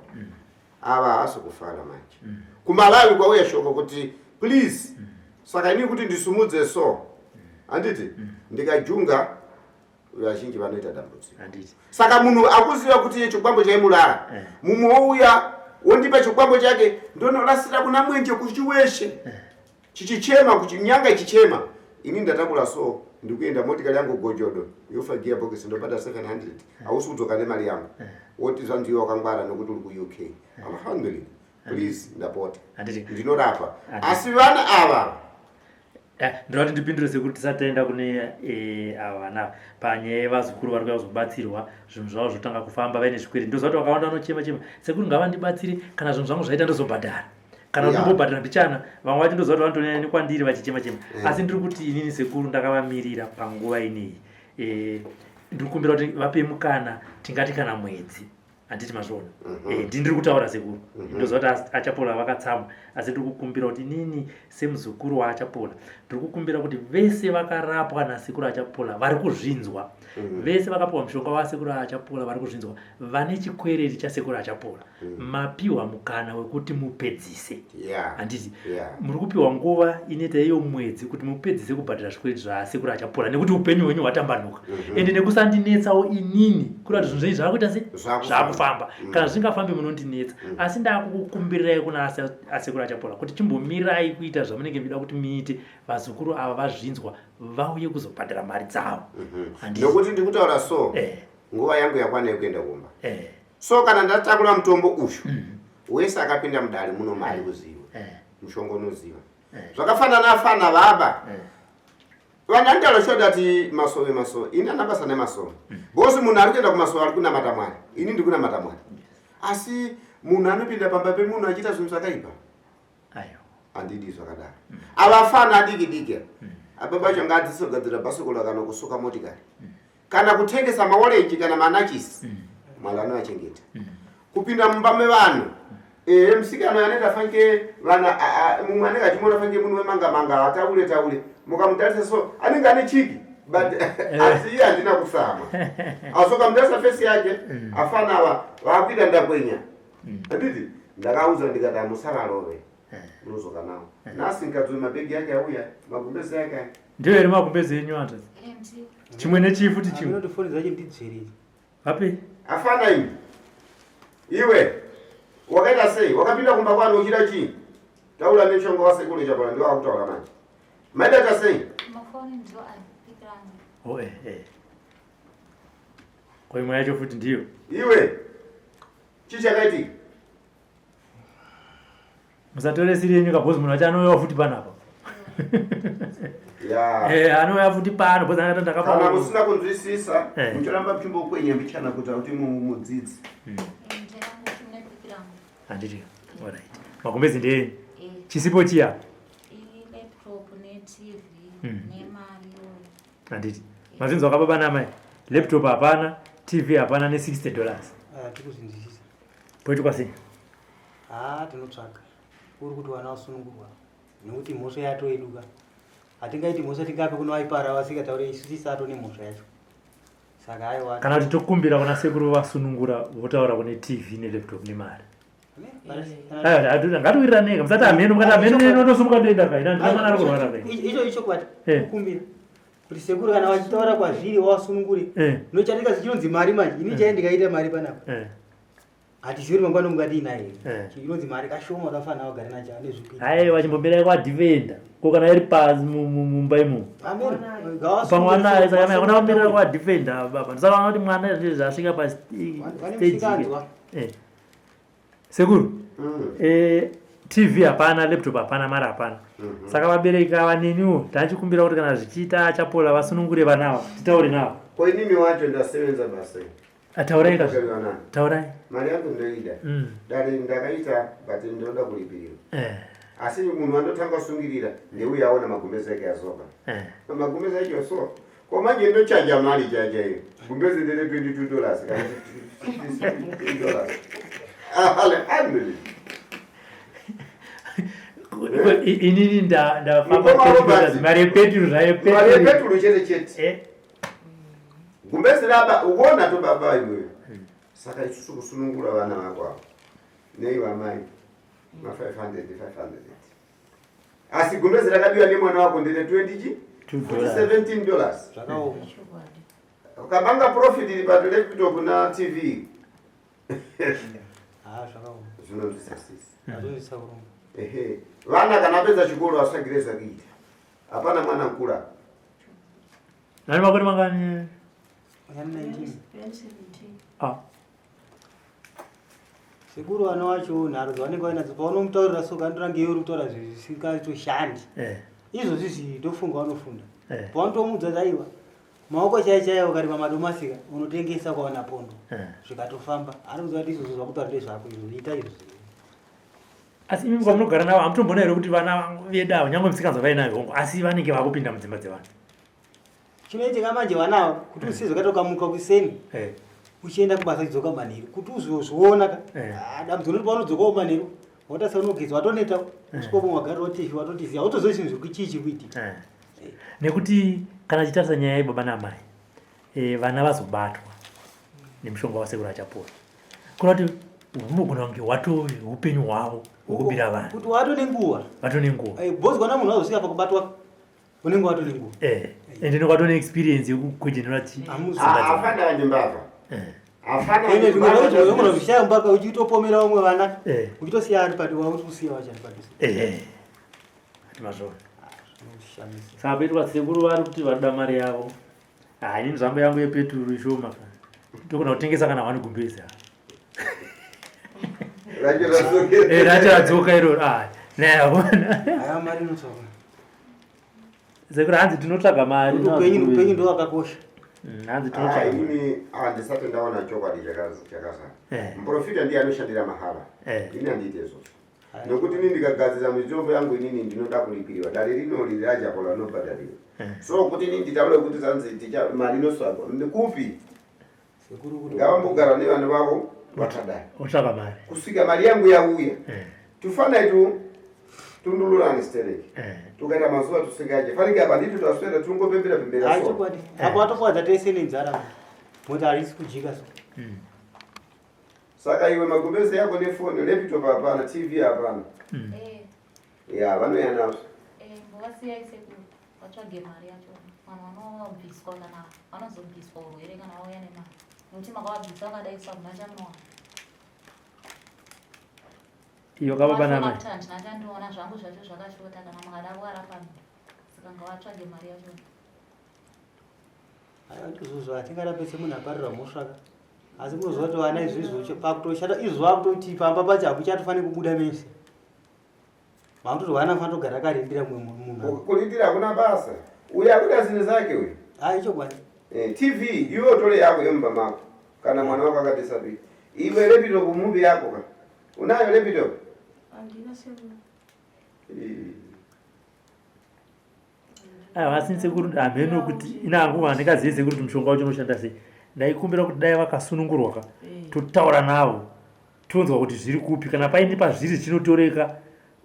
Ava haasi kufara manje. KuMalawi kwauya shoko kuti please. Saka inini kuti ndisumudze so. Handiti? Ndikajunga vazhinji vanoita dambudziko. Handiti. Saka munhu akuziva kuti iye chikwambo chaimurara. Mumwe wouya wondipa chikwambo chake ndonorasira kuna mwenje kuchiweshe. Chichichema, kuchinyanga ichichema. Ini ndatakura so. Ndikuenda motikari yangu gojodo yofa gear box ndobata 700 hausi kudzoka nemari yangu woti zvanzi iwe wakangwara nokuti uri kuUK. Alhamdulillah, please, ndapota. Handiti. Ndinorapa. Handiti. Asi vana ava Ndinoda kuti ndipindure sekuru tisati taenda kune ava vana panyaya yevazukuru vari kuya kuzobatsirwa zvinhu zvavo zvotanga kufamba vaine zvikwereti. Ndoziva kuti vakawanda vanochema chema, sekuru ngavandibatsire, kana zvinhu zvangu zvaita ndozobhadhara, kana kuti ndobhadhara mbichana. Vamwe vacho ndoziva kuti vanotonyanya nekwandiri vachichema chema. Asi ndiri kuti inini sekuru ndakavamirira panguva ineyi. Ndiri kukumbira kuti vape mukana, tingati kana mwedzi, handiti mazviona? Ndiri kutaura sekuru. Ndoziva kuti Achapola vakatsamwa, asi ndiri kukumbira kuti inini semuzukuru waAchapola ndiri kukumbira kuti vese vakarapwa nasekuru Achapola vari kuzvinzwa, vese vakapiwa mushonga wasekuru Achapola vari kuzvinzwa, vane chikwereti chasekuru Achapola, mapiwa mukana wekuti mupedzise. Handiti? Muri kupiwa nguva inoita iyo mwedzi kuti mupedzise kubhadhara zvikwereti zvasekuru Achapola, nekuti upenyu hwenyu hwatambanuka. Ende nekusandinetsawo inini, kureva kuti zvinhu zvenyu zvakuita se Zvakufamba. Zvakufamba. Kana zvingafambi munondinetsa. Asi ndakukukumbirirai kuna asekuru Achapola kuti chimbomirai kuita zvamunenge muchida kuti muite, vazukuru ava vazvinzwa vauye kuzobhadhara mari dzavo. Handiti? Nokuti ndikutaura so, nguva yangu yakwana yekuenda kumba. So kana ndatakura mutombo uyu, wese akapinda mudare muno mari kuziva mushonga unoziva zvakafanana afana baba. Vanhu vanotaura short ati masowe masowe, ini handina basa nemasowe because munhu ari kuenda kumasowe ari kunamata Mwari, ini ndiri kunamata Mwari. Asi munhu anopinda pamba pemunhu achiita zvinhu zvakaipa, handidi zvakadaro. Avafana adiki diki ababa acho ngaadzidzise kugadzira bhasikoro kana kusuka motikari kana kutengesa maorenji kana manachisi. Mwari anovachengeta. Kupinda mumba mevanhu, ehe, musikana anoita fanike vana, mumwe anenge achimuona fanike munhu wemanga manga, ataure taure, mukamutarisa so anenge ane chiki, but asi iye handina kusama, asi ukamutarisa face yake, afana ava vakuita ndakwenya. Handiti ndakauza ndikati hamusavarove, unozoka nawo nhasi nkadzoe mabhegi yake auya, magumbezi yake aya. Ndiyo here magumbezi enyu hanzvadzi? Chimwe nechii futi chimwe? Anoti foni dzacho ndidzverei. Vapi? Afana imi. Iwe wakaita sei? Wakapinda kumba kwani uchida chii? Taura neshongo wasekuru Chapola ndiwo akutaura manje. Maita sei? Mafoni ndiwo apikirana. Oh, eh, eh. Ko imwe yacho futi ndiyo. Iwe chii chakaitika? Musatore siri yenyu kabhozi, munhu wacho anouyawo futi panapa. Anouya futi pano bhozi akati ndakapa. Kana musina kunzwisisa, muchiramba muchimbokwenya mbichana kuita kuti mudzidzi. Handiti. Alright. Magumbezi ndeyenyu. Chisipo chiya. I-laptop ne-TV nemari iyoyo. Handiti. Mazvinzwa kababa namai. Laptop hapana, TV hapana ne $60. Ah, tikuzvinzwisisa. Poitwa sei? Ah, tinotsvaga. Uri kuti vana vasunungurwa. Nekuti mhosva yatoeduka. Hatingaiti mhosva tingape kuno vaipara vasingataure, isu tisato nemhosva yacho. Saka aiwa. Kana kuti tokumbira kuna sekuru vasunungura votaura kune TV nelaptop nemari. Aiwa, ngatiwirirane, musati hameno, mukati hameno notosimuka ndoenda kai, ndina mwana ari kurwara kai. Icho icho kwati kukumbira. Kuti sekuru kana vachitaura kwazviri wasunungure. Nochatika zichinonzi mari manje. Ini chai ndikaita mari panapa. Hatizivi kuti mangwana mungadii naye. Chinonzi mari kashoma kafanira kugara nacho ane zvikuita. Aiwa, chimbomirai kwadhifenda. Ko kana iri pasi mumba imomo. Amen. Pamwe anayo, saka mai hakuna kumirira kwadhifenda baba. Ndisakaona kuti mwana zvasvika pa Vane stage. musikanzwa. Sekuru, TV hapana, laptop hapana, mari hapana. Saka vabereki ava neniwo tachikumbira kuti kana zvichiita Achapola vasunungure vana ava, titaure navo. Ko inini wacho ndasevenza basa iri. Taurai ka. Kutenga nani? Taurai. Mari yangu ndoida. Dare ndakaita but ndinoda kulipirirwa. Asi munhu andotanga kusungirira ndeuya aona magumbezi ake azoka. Magumbezi acho so. Ko manje ndochaja mari chaja iyo. Gumbezi ndere $22 kana $16. Alhamdulillah. Inini ndafamba Mukoma Robert. mari yepeturu zvayo. Mari yepeturu chete chete. Gumbezi raba uona to baba iwewe. Saka isusu kusunungura vana vako ava. Nei vamai ma 500 500. Asi gumbezi rakabiwa nemwana wako ndere 20 chi? Two dollars. $17. Zvakaoma. Ukabanga profit iri pa laptop na TV. Ah, zvakaoma. Zvinonzwisa sisi. Azonzwisa kurumba. Ehe. Vana kana apedza chikoro asagire zvakuita. Hapana mwana mukura. Nani makore mangani? Ah. Sekuru vana wacho nharo dzavanenge vainadzo paunomutaurira so kandirange iwe uri kutaura zvinhu zvisingatoshandi. Eh. Izvozvi zvi ndofunga vanofunda. Eh. Paunotomuudza kuti aiwa maoko chaiyo chaiyo ukarima madomasi ka unotengesa ukawana pondo. Eh. Zvikatofamba. Anokuudza kuti izvozvo zvakutaura ndezvako izvo ita izvozvo. Asi imi kwamunogara navo hamutomboona here kuti vana vedu avo nyangwe misikanzwa vainayo hongu asi vanenge vakupinda mudzimba dzevanhu. Chinoitika manje vana ava kuti usiye zvakaita ukamuka kuseni eh. uchienda kubasa uchidzoka manheru kuti uzozviona ka eh. ah, dambudziko riri paunodzokawo manheru watarisa unogeza watoneta eh. usvika wagara watifi watotiziva hautozivi zvinhu zviri chii chiri kuitika nekuti kana chitarisa nyaya yebaba naamai vana vazobatwa nemushonga wasekuru achapora kureva kuti hunogona kunge hwatove upenyu hwavo hwekubira vanhu kuti wato nenguva vato nenguva bhozi kwana munhu azosvika pakubatwa unenge watone nguva eh ende unenge watone experience yekugwejenura chi afana ane mbavha eh. afana ane mbavha unogona kushaya mbavha uchitopomera vamwe vana eh. uchitosiya ari pati wauri kusiya wacho ari padhuze eh ati mazvona saka petu sekuru vari kuti varikuda mari yavo ah ini zvangu yangu yepeturu ishoma togona kutengesa kana wani gumbezi racho radzoka iroro ah nayaona aya mari inotsvaka Sekuru hanzi tinotsvaga mari. Upenyu upenyu ndo wakakosha. Mm, hanzi tinotsvaga. Ini handisati ndaona chokwadi chakazara. Eh. Muprofita ndiye anoshandira mahara. Eh. Ini handiite izvozvo. Nokuti ini ndikagadzira mitombo yangu inini ndinoda kulipiriwa. Dare rino riri rajakola rinobhadhariwa. Eh. So kuti ini nditaure kuti zanzi ticha mari inosvagwa. Ndikupi? Ngavambogara nevana vavo vakadai. Otsvaka mari. Kusvika mari yangu yauya. Tufana itu tundulurani stereki. Tukaita mazuva tusingaje. Fanike apa nditi twaswera tungopembera pembera so. Chokwadi. Apo atofadza tese nenzara. Mota harisi kujika so. Mm. Saka iwe magumbeze yako nefoni, laptop hapana, TV hapana. Mm. Eh. Ya, vanouya nazvo. Eh, mbovasiyai sekuru vatsvage mari yacho. Vanhu vanobviswa kana vanozobviswa urwere kana vauya nemari. Nekuti makavabvisa vakadai so hamuna chamunowana. Iyo kaba bana mai. Kuti handina chandiona zvangu zvacho zvakashota kana makada kuvarapa saka ngavatsvage mari yacho. Aiwa ndizvozvo hatingarape semunhu aparira mhosva ka. Asi munoziva kuti vana izvizvo pakutoshata izvo vakutoti pamba pacho hakuchatofaniri kubuda mese. Makutoti vana fanira kugara akarindira mumwe munhu. Kulindira hakuna basa. Uyu akuda zvinhu zake uyu. Ah ichokwadi. Eh, TV iwe utore yako yemumba mako kana mwana wako akadisapira. Iwe laptop mubi yako ka. Unayo laptop? Handina sekuru. Aiwa asi sekuru hameno kuti inangu handingazive sekuru kuti mushonga wacho unoshanda sei. Ndaikumbira kuti dai vakasunungurwa ka eh. totaura navo tonzwa kuti zviri kupi kana paine pazviri zvinotoreka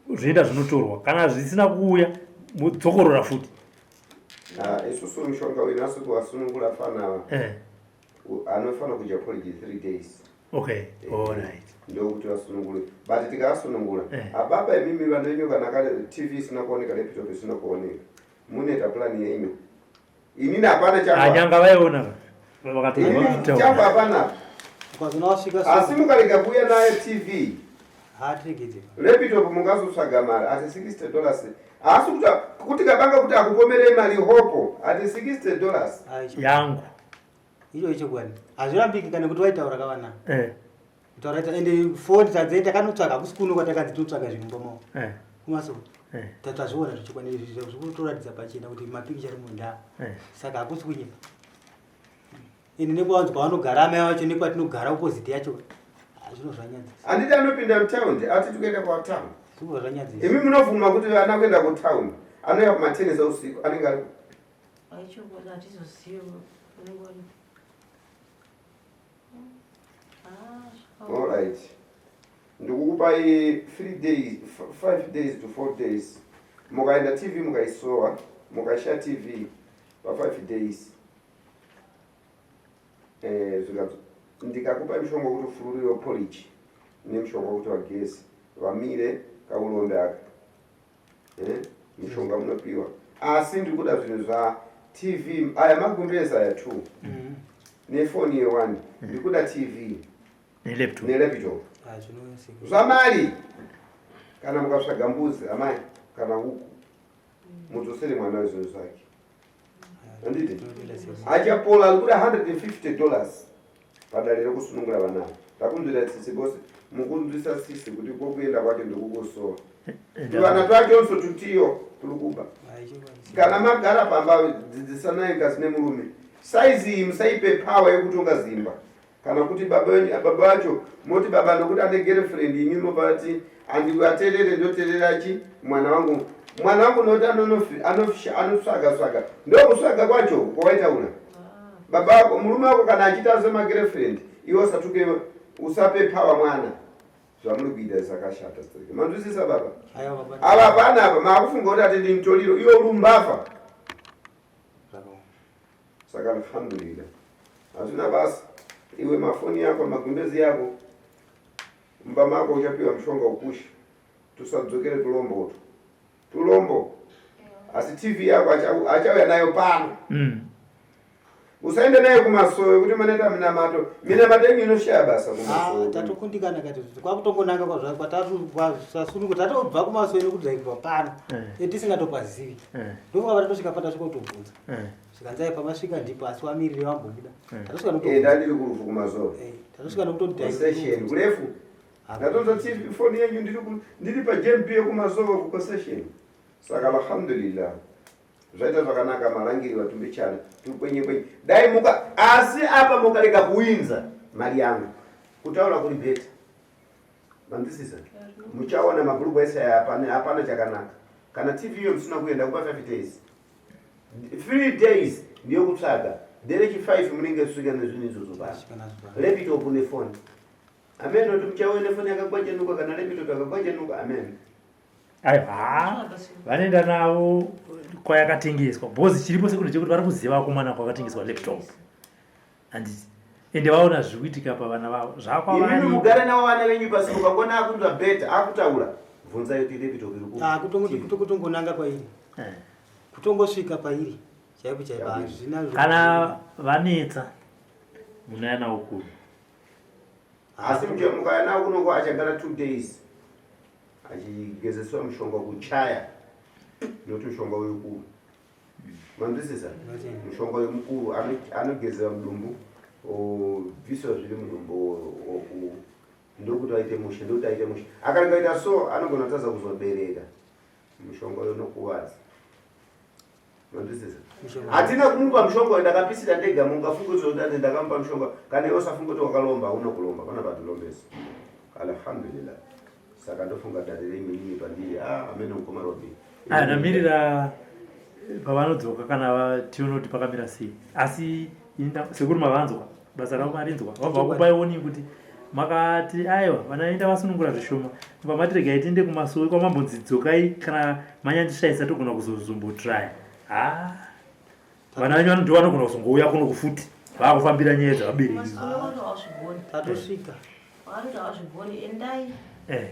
zvoenda zvinotorwa kana zvisina kuuya mudzokorora futi. Ah, isusu mushonga uyu nhasi kuvasunungura fana eh. anofanira kudya porridge 3 days okay eh, all right ndokuti vasunungure but tikavasunungura eh. ababa imimi vana venyu kana kale tv isina kuoneka laptop isina kuoneka munoita plan yenyu inini hapana chanyanga ah, vaiona changu hapana asi mukarega kuuya nayo tv laptop mungazotsvaga mari ati 60 dollars haasi kuti kabanga kuti akupomerei mari hopo ati 60 dollars yangu Icho ichokwadi. Hazvirambiki kana kuti waitaura kavana. Eh. Kutaura ita ende phone tadze takanotsvaga hakusi kuno kwatakanzi tinotsvaga zvinhu mumba mavo. Eh. Kumaso. Eh. Tatazviona zvechokwadi izvi zviri kutoratidza pachena kuti mapikicha ari munda. Eh. Saka hakusi kunyepa. Ende nekwavanzi kwavanogara amai vacho nekwatinogara opposite yacho. Zvino zvanyadzisa. Handiti anopinda mutaundi ati tikuenda kwatown. Zvino zvanyadzisa. Imi munobvuma kuti vana kuenda kutown anouya kumatenesi usiku anenge ari Alright. Ndikukupai 3 days, 5 days to 4 days. Mukaenda TV mukaisowa, mukaisha TV pa 5 days. Eh, zvikadzo. Ndikakupai mushonga wekuti ufururiwe porridge nemushonga wekuti vageze vamire kaulonda aka. Eh, mishonga munopiwa asi ndiri kuda zvinhu zva tv aya magumbezi aya two mm. nefoni yeone mm. ndiri kuda tv nelaptop ah, zvamari kana mukatsvaga mbuzi amai kana huku mudzosere mwana wezvinhu zvake ah, Handiti? Achapola ari kuda 150 dollars padare rekusunungura vana ava. Takunzwira tsitsi bose mukunzwisa tsitsi kuti kwokuenda kwacho ndikukusowa. Tuvana twachonso tutiyo turi kuba. Kana magara pamba dzidzisanai kasi nemurume. Saizi iyi musaipe power yekutonga zimba. Kana kuti baba wenyu baba vacho moti baba nokuti ane girlfriend imi mobva vati handivaterere ndoterera chi mwana wangu mwana wangu nokuti anotsvaga tsvaga ndokutsvaga kwacho kwawaitaura baba wako murume wako kana achiita semagirlfriend iwe usatuke usape power mwana zvamuri kuita zvakashata manzwisisa baba ava pana apa maakufunga kuti ati ndinitoriro iwe uri mbavha saka alhamdulillah hazvina basa iwe mafoni yako magumbezi yako mumba mako uchapiwa mushonga ukusha tusadzokere tulombo utwo tulombo asi tv yako achauya nayo pano mm. Usaende naye kumasowe kuti manoita minamato. Minamato yenyu inoshaya basa kumasowe. Ah, tatokundikana kati kwakutongonanga kwazva kwatatu kwasasunungu tatobva kumasowe nekudzairwa pano. Eh. Tisingatopazivi. Eh. Ndofunga patatosvika patasvika kutobvunza. Eh. Zvikanzi ai pamasvika ndipo asi wamirire vambobuda. Tatosvika nekuto. Eh, ndandiri kurufu kumasowe. Eh, tatosvika nekutodai. Session kurefu. Ndatonzwa TV phone yenyu ndiri ndiri pa JMP yekumasowe ku concession. Saka alhamdulillah. Zvaita zvakanaka marangiri vatumbichana tukwenye kwenye dai muka asi apa mukarega kuwinza mari yangu kutaura kuri beta manzwisisa muchaona mabhurugwa ese aya hapana hapana chakanaka kana tv iyo musina kuenda kupa 5 days 3 days ndiyo kutsvaga derechi 5 munenge svika nezvinhu izvozvo basi laptop nefoni amen kuti muchauya nefoni yakagwajanuka kana laptop yakagwajanuka amen aiwa vanoenda navo kwayakatengeswa because chiripo sekuti chekuti vari kuziva vakomana kwakatengeswa laptop handiti ende vaona zviri kuitika pavana vavo zvakwavari mugare navo vana venyu pasi mukangona akunzwa beta akutaura bvunzai kuti laptop iri ku ah, kutongonanga kwairi eh. kutongosvika pairi chaipo chaipo hazvina kana vanetsa munaya nawo kuno asi mukaya nawo kunoko achagara two days achigezeswa mushonga kuchaya nokuti mushonga uyu kuru manzwisisa mushonga uyu mukuru anogezewa mudumbu obviswa zviri mudumbu ndokuti aite mushe ndokuti aite mushe akarega kuita so anogona kutadza kuzobereka mushonga uyu unokuvadza Hatina kumupa mushonga uyu ndakapisira ndega mungafunga kuti ndati ndakamupa mushonga kana iwe usafunga kuti wakalomba hauna kulomba pana patilombesa. Alhamdulillah. Saka ndofunga dare renyu inini pandiri ah amene mukoma Robi. Ah ndamirira pavanodzoka kana tione kuti pakamira sei. Asi sekuru mavanzwa basa ravo marinzwa vabva vakupai warning kuti makati aiwa vanaenda vasunungura zvishoma kubva mati regai tiende kumasowe kwamambonzi dzokai kana manyandishaisa togona kuzozombotraya ha vana venyu vano vanogona kuzongouya kuno kufuti vaakufambira nyaya dzavabereki tatosvika endai eh.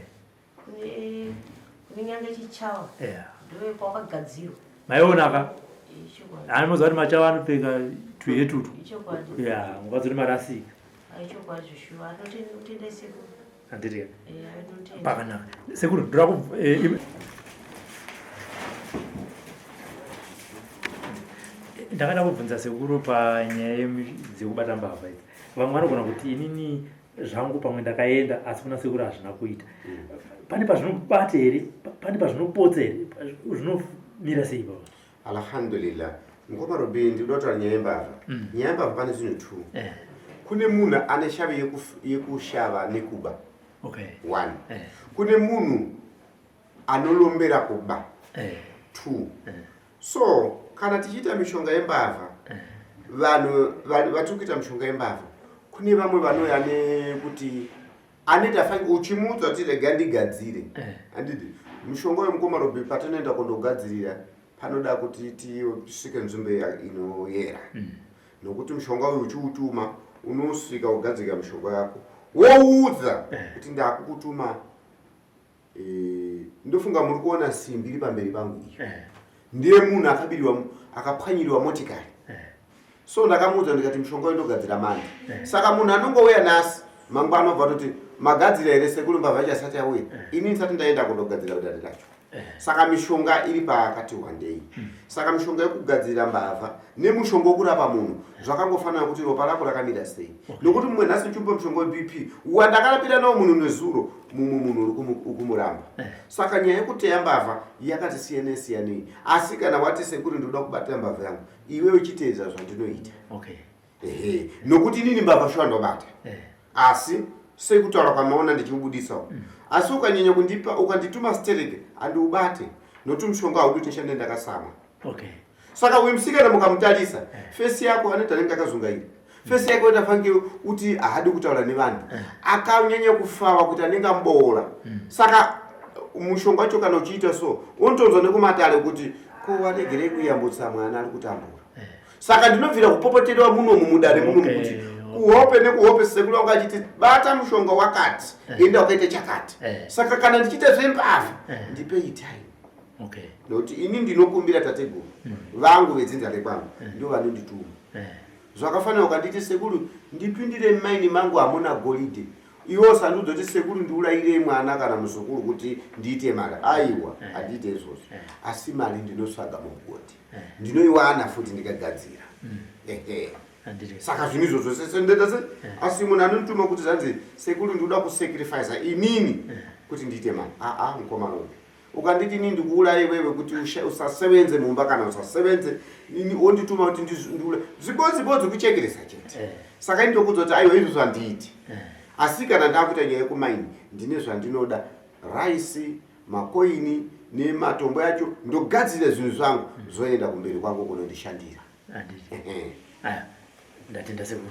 kune nyanga chichawa ndiwe kwakagadzirwa maionaka anoziva kuti machawa anopfeka tuhetutu ya mukadzi kuti marasika handiti pakanaka sekuru ndoda eh, ndakada kubvunza sekuru panyaya dzekubata mbavha idzi vamwe vanogona kuti inini zvangu pamwe ndakaenda asi kuna sekuru hazvina kuita pane pazvinobata here pane pazvinopotsa here zvinomira sei baba alhamdulillah mukoma robi ndinoda kutaura nyaya yembavha mm. nyaya yembavha pane zvinhu two eh. kune munhu ane shavi yekushava nekuba okay. one eh. kune munhu anolombera kuba eh. two eh. So kana tichiita mishonga yembavha vanhu vatiri kuita mishonga yembavha kune vamwe vanouya nekuti anoita fai uchimuudza kuti rega ndigadzire eh. handidi mushonga wemukoma robi patinoenda kundogadzirira panoda kuti tisvike nzvimbo inoyera mm. nokuti mushonga uyu uchiutuma unosvika ugadzirira mishonga yako woudza eh. kuti ndakukutuma Eh, ndofunga muri kuona simbi iri pamberi pangu iyo eh. ndiye munhu akabiriwa akapwanyiriwa motikari eh. so ndakamuudza ndikati mushonga uyu ndogadzira manje saka munhu anongouya nhasi mangwana obva toti magadzira here sekuru mbavha ichasati yauya ini ndisati ndaenda kundogadzira kudare racho. Saka mishonga iri pakati wandei. Saka mishonga yekugadzirira mbavha nemushonga wekurapa munhu zvakangofanana kuti ropa rako rakamira sei. Nokuti mumwe nhasi ndichimupa mushonga weBP wandakarapira nawo munhu nezuro, mumwe munhu uri kumuramba. Saka nyaya yekuteya mbavha yakati siyanei siyanei. Asi kana wati sekuru ndinoda kubatira mbavha yangu, iwe uchiteedza zvandinoita. Okay. Ehe, nokuti inini mbavha shuwa ndobata. Asi sekutaura kwamaona ndichiubudisawo. Asi ukanyanya kundipa ukandituma stereke handiubate nokuti mushonga haudi kuti ndishande ndakasama. Okay. Saka uyu musikana mukamutarisa fesi yako anoita anenge akazungaira. Fesi yake utafange kuti haadi kutaura nevanhu. Akanyanya kufawa kuti anenge amboora. Saka mushonga wacho kana uchiita so unotonzwa nekumatare kuti ko waregerei kuyambutsa mwana ari kutambura. Saka ndinobvira kupopoterwa munomu mudare munomu kuti kuhope nekuhope sekuru vangu achiti bata mushonga wakati enda wakaita chakati. Saka kana ndichiita zvembavha ndipei time. Okay. Nokuti ini ndinokumbira tateguru vangu vedzinza rekwangu ndo vanondituma. Zvakafanira ukanditi sekuru ndipindire mumaini mangu hamuna goridhe. Iwe usandiudza kuti sekuru ndiurayirei mwana kana muzukuru kuti ndiite mari. Aiwa, handiite izvozvo. Asi mari ndinotsvaga mumugodhi. Ndinoiwana futi ndikagadzira. Ehe. Saka zvinhu izvozvo sese ndoita se asi munhu anondituma kuti zvanzi sekuru ndinoda kusacrifice inini kuti ndiite mari. Aa mukomana uyu. Ukanditi inini ndikuuraye iwewe kuti usasevenze mumba kana usasevenze ini wondituma kuti ndiule zvibodzi bodzi kuchekeresa chete. Saka ini ndokuudza kuti aiwa izvozvo handiiti. Asi kana ndakuita nyaya yekumaini ndine zvandinoda raisi makoini nematombo yacho ndogadzira zvinhu zvangu zvoenda kumberi kwangu kunondishandira. Ndatenda sekuru.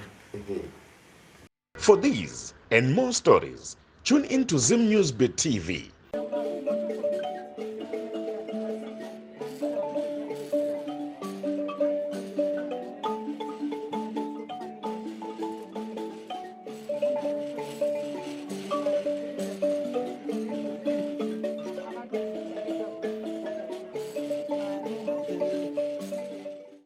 For these and more stories, tune in to Zim News Bit TV.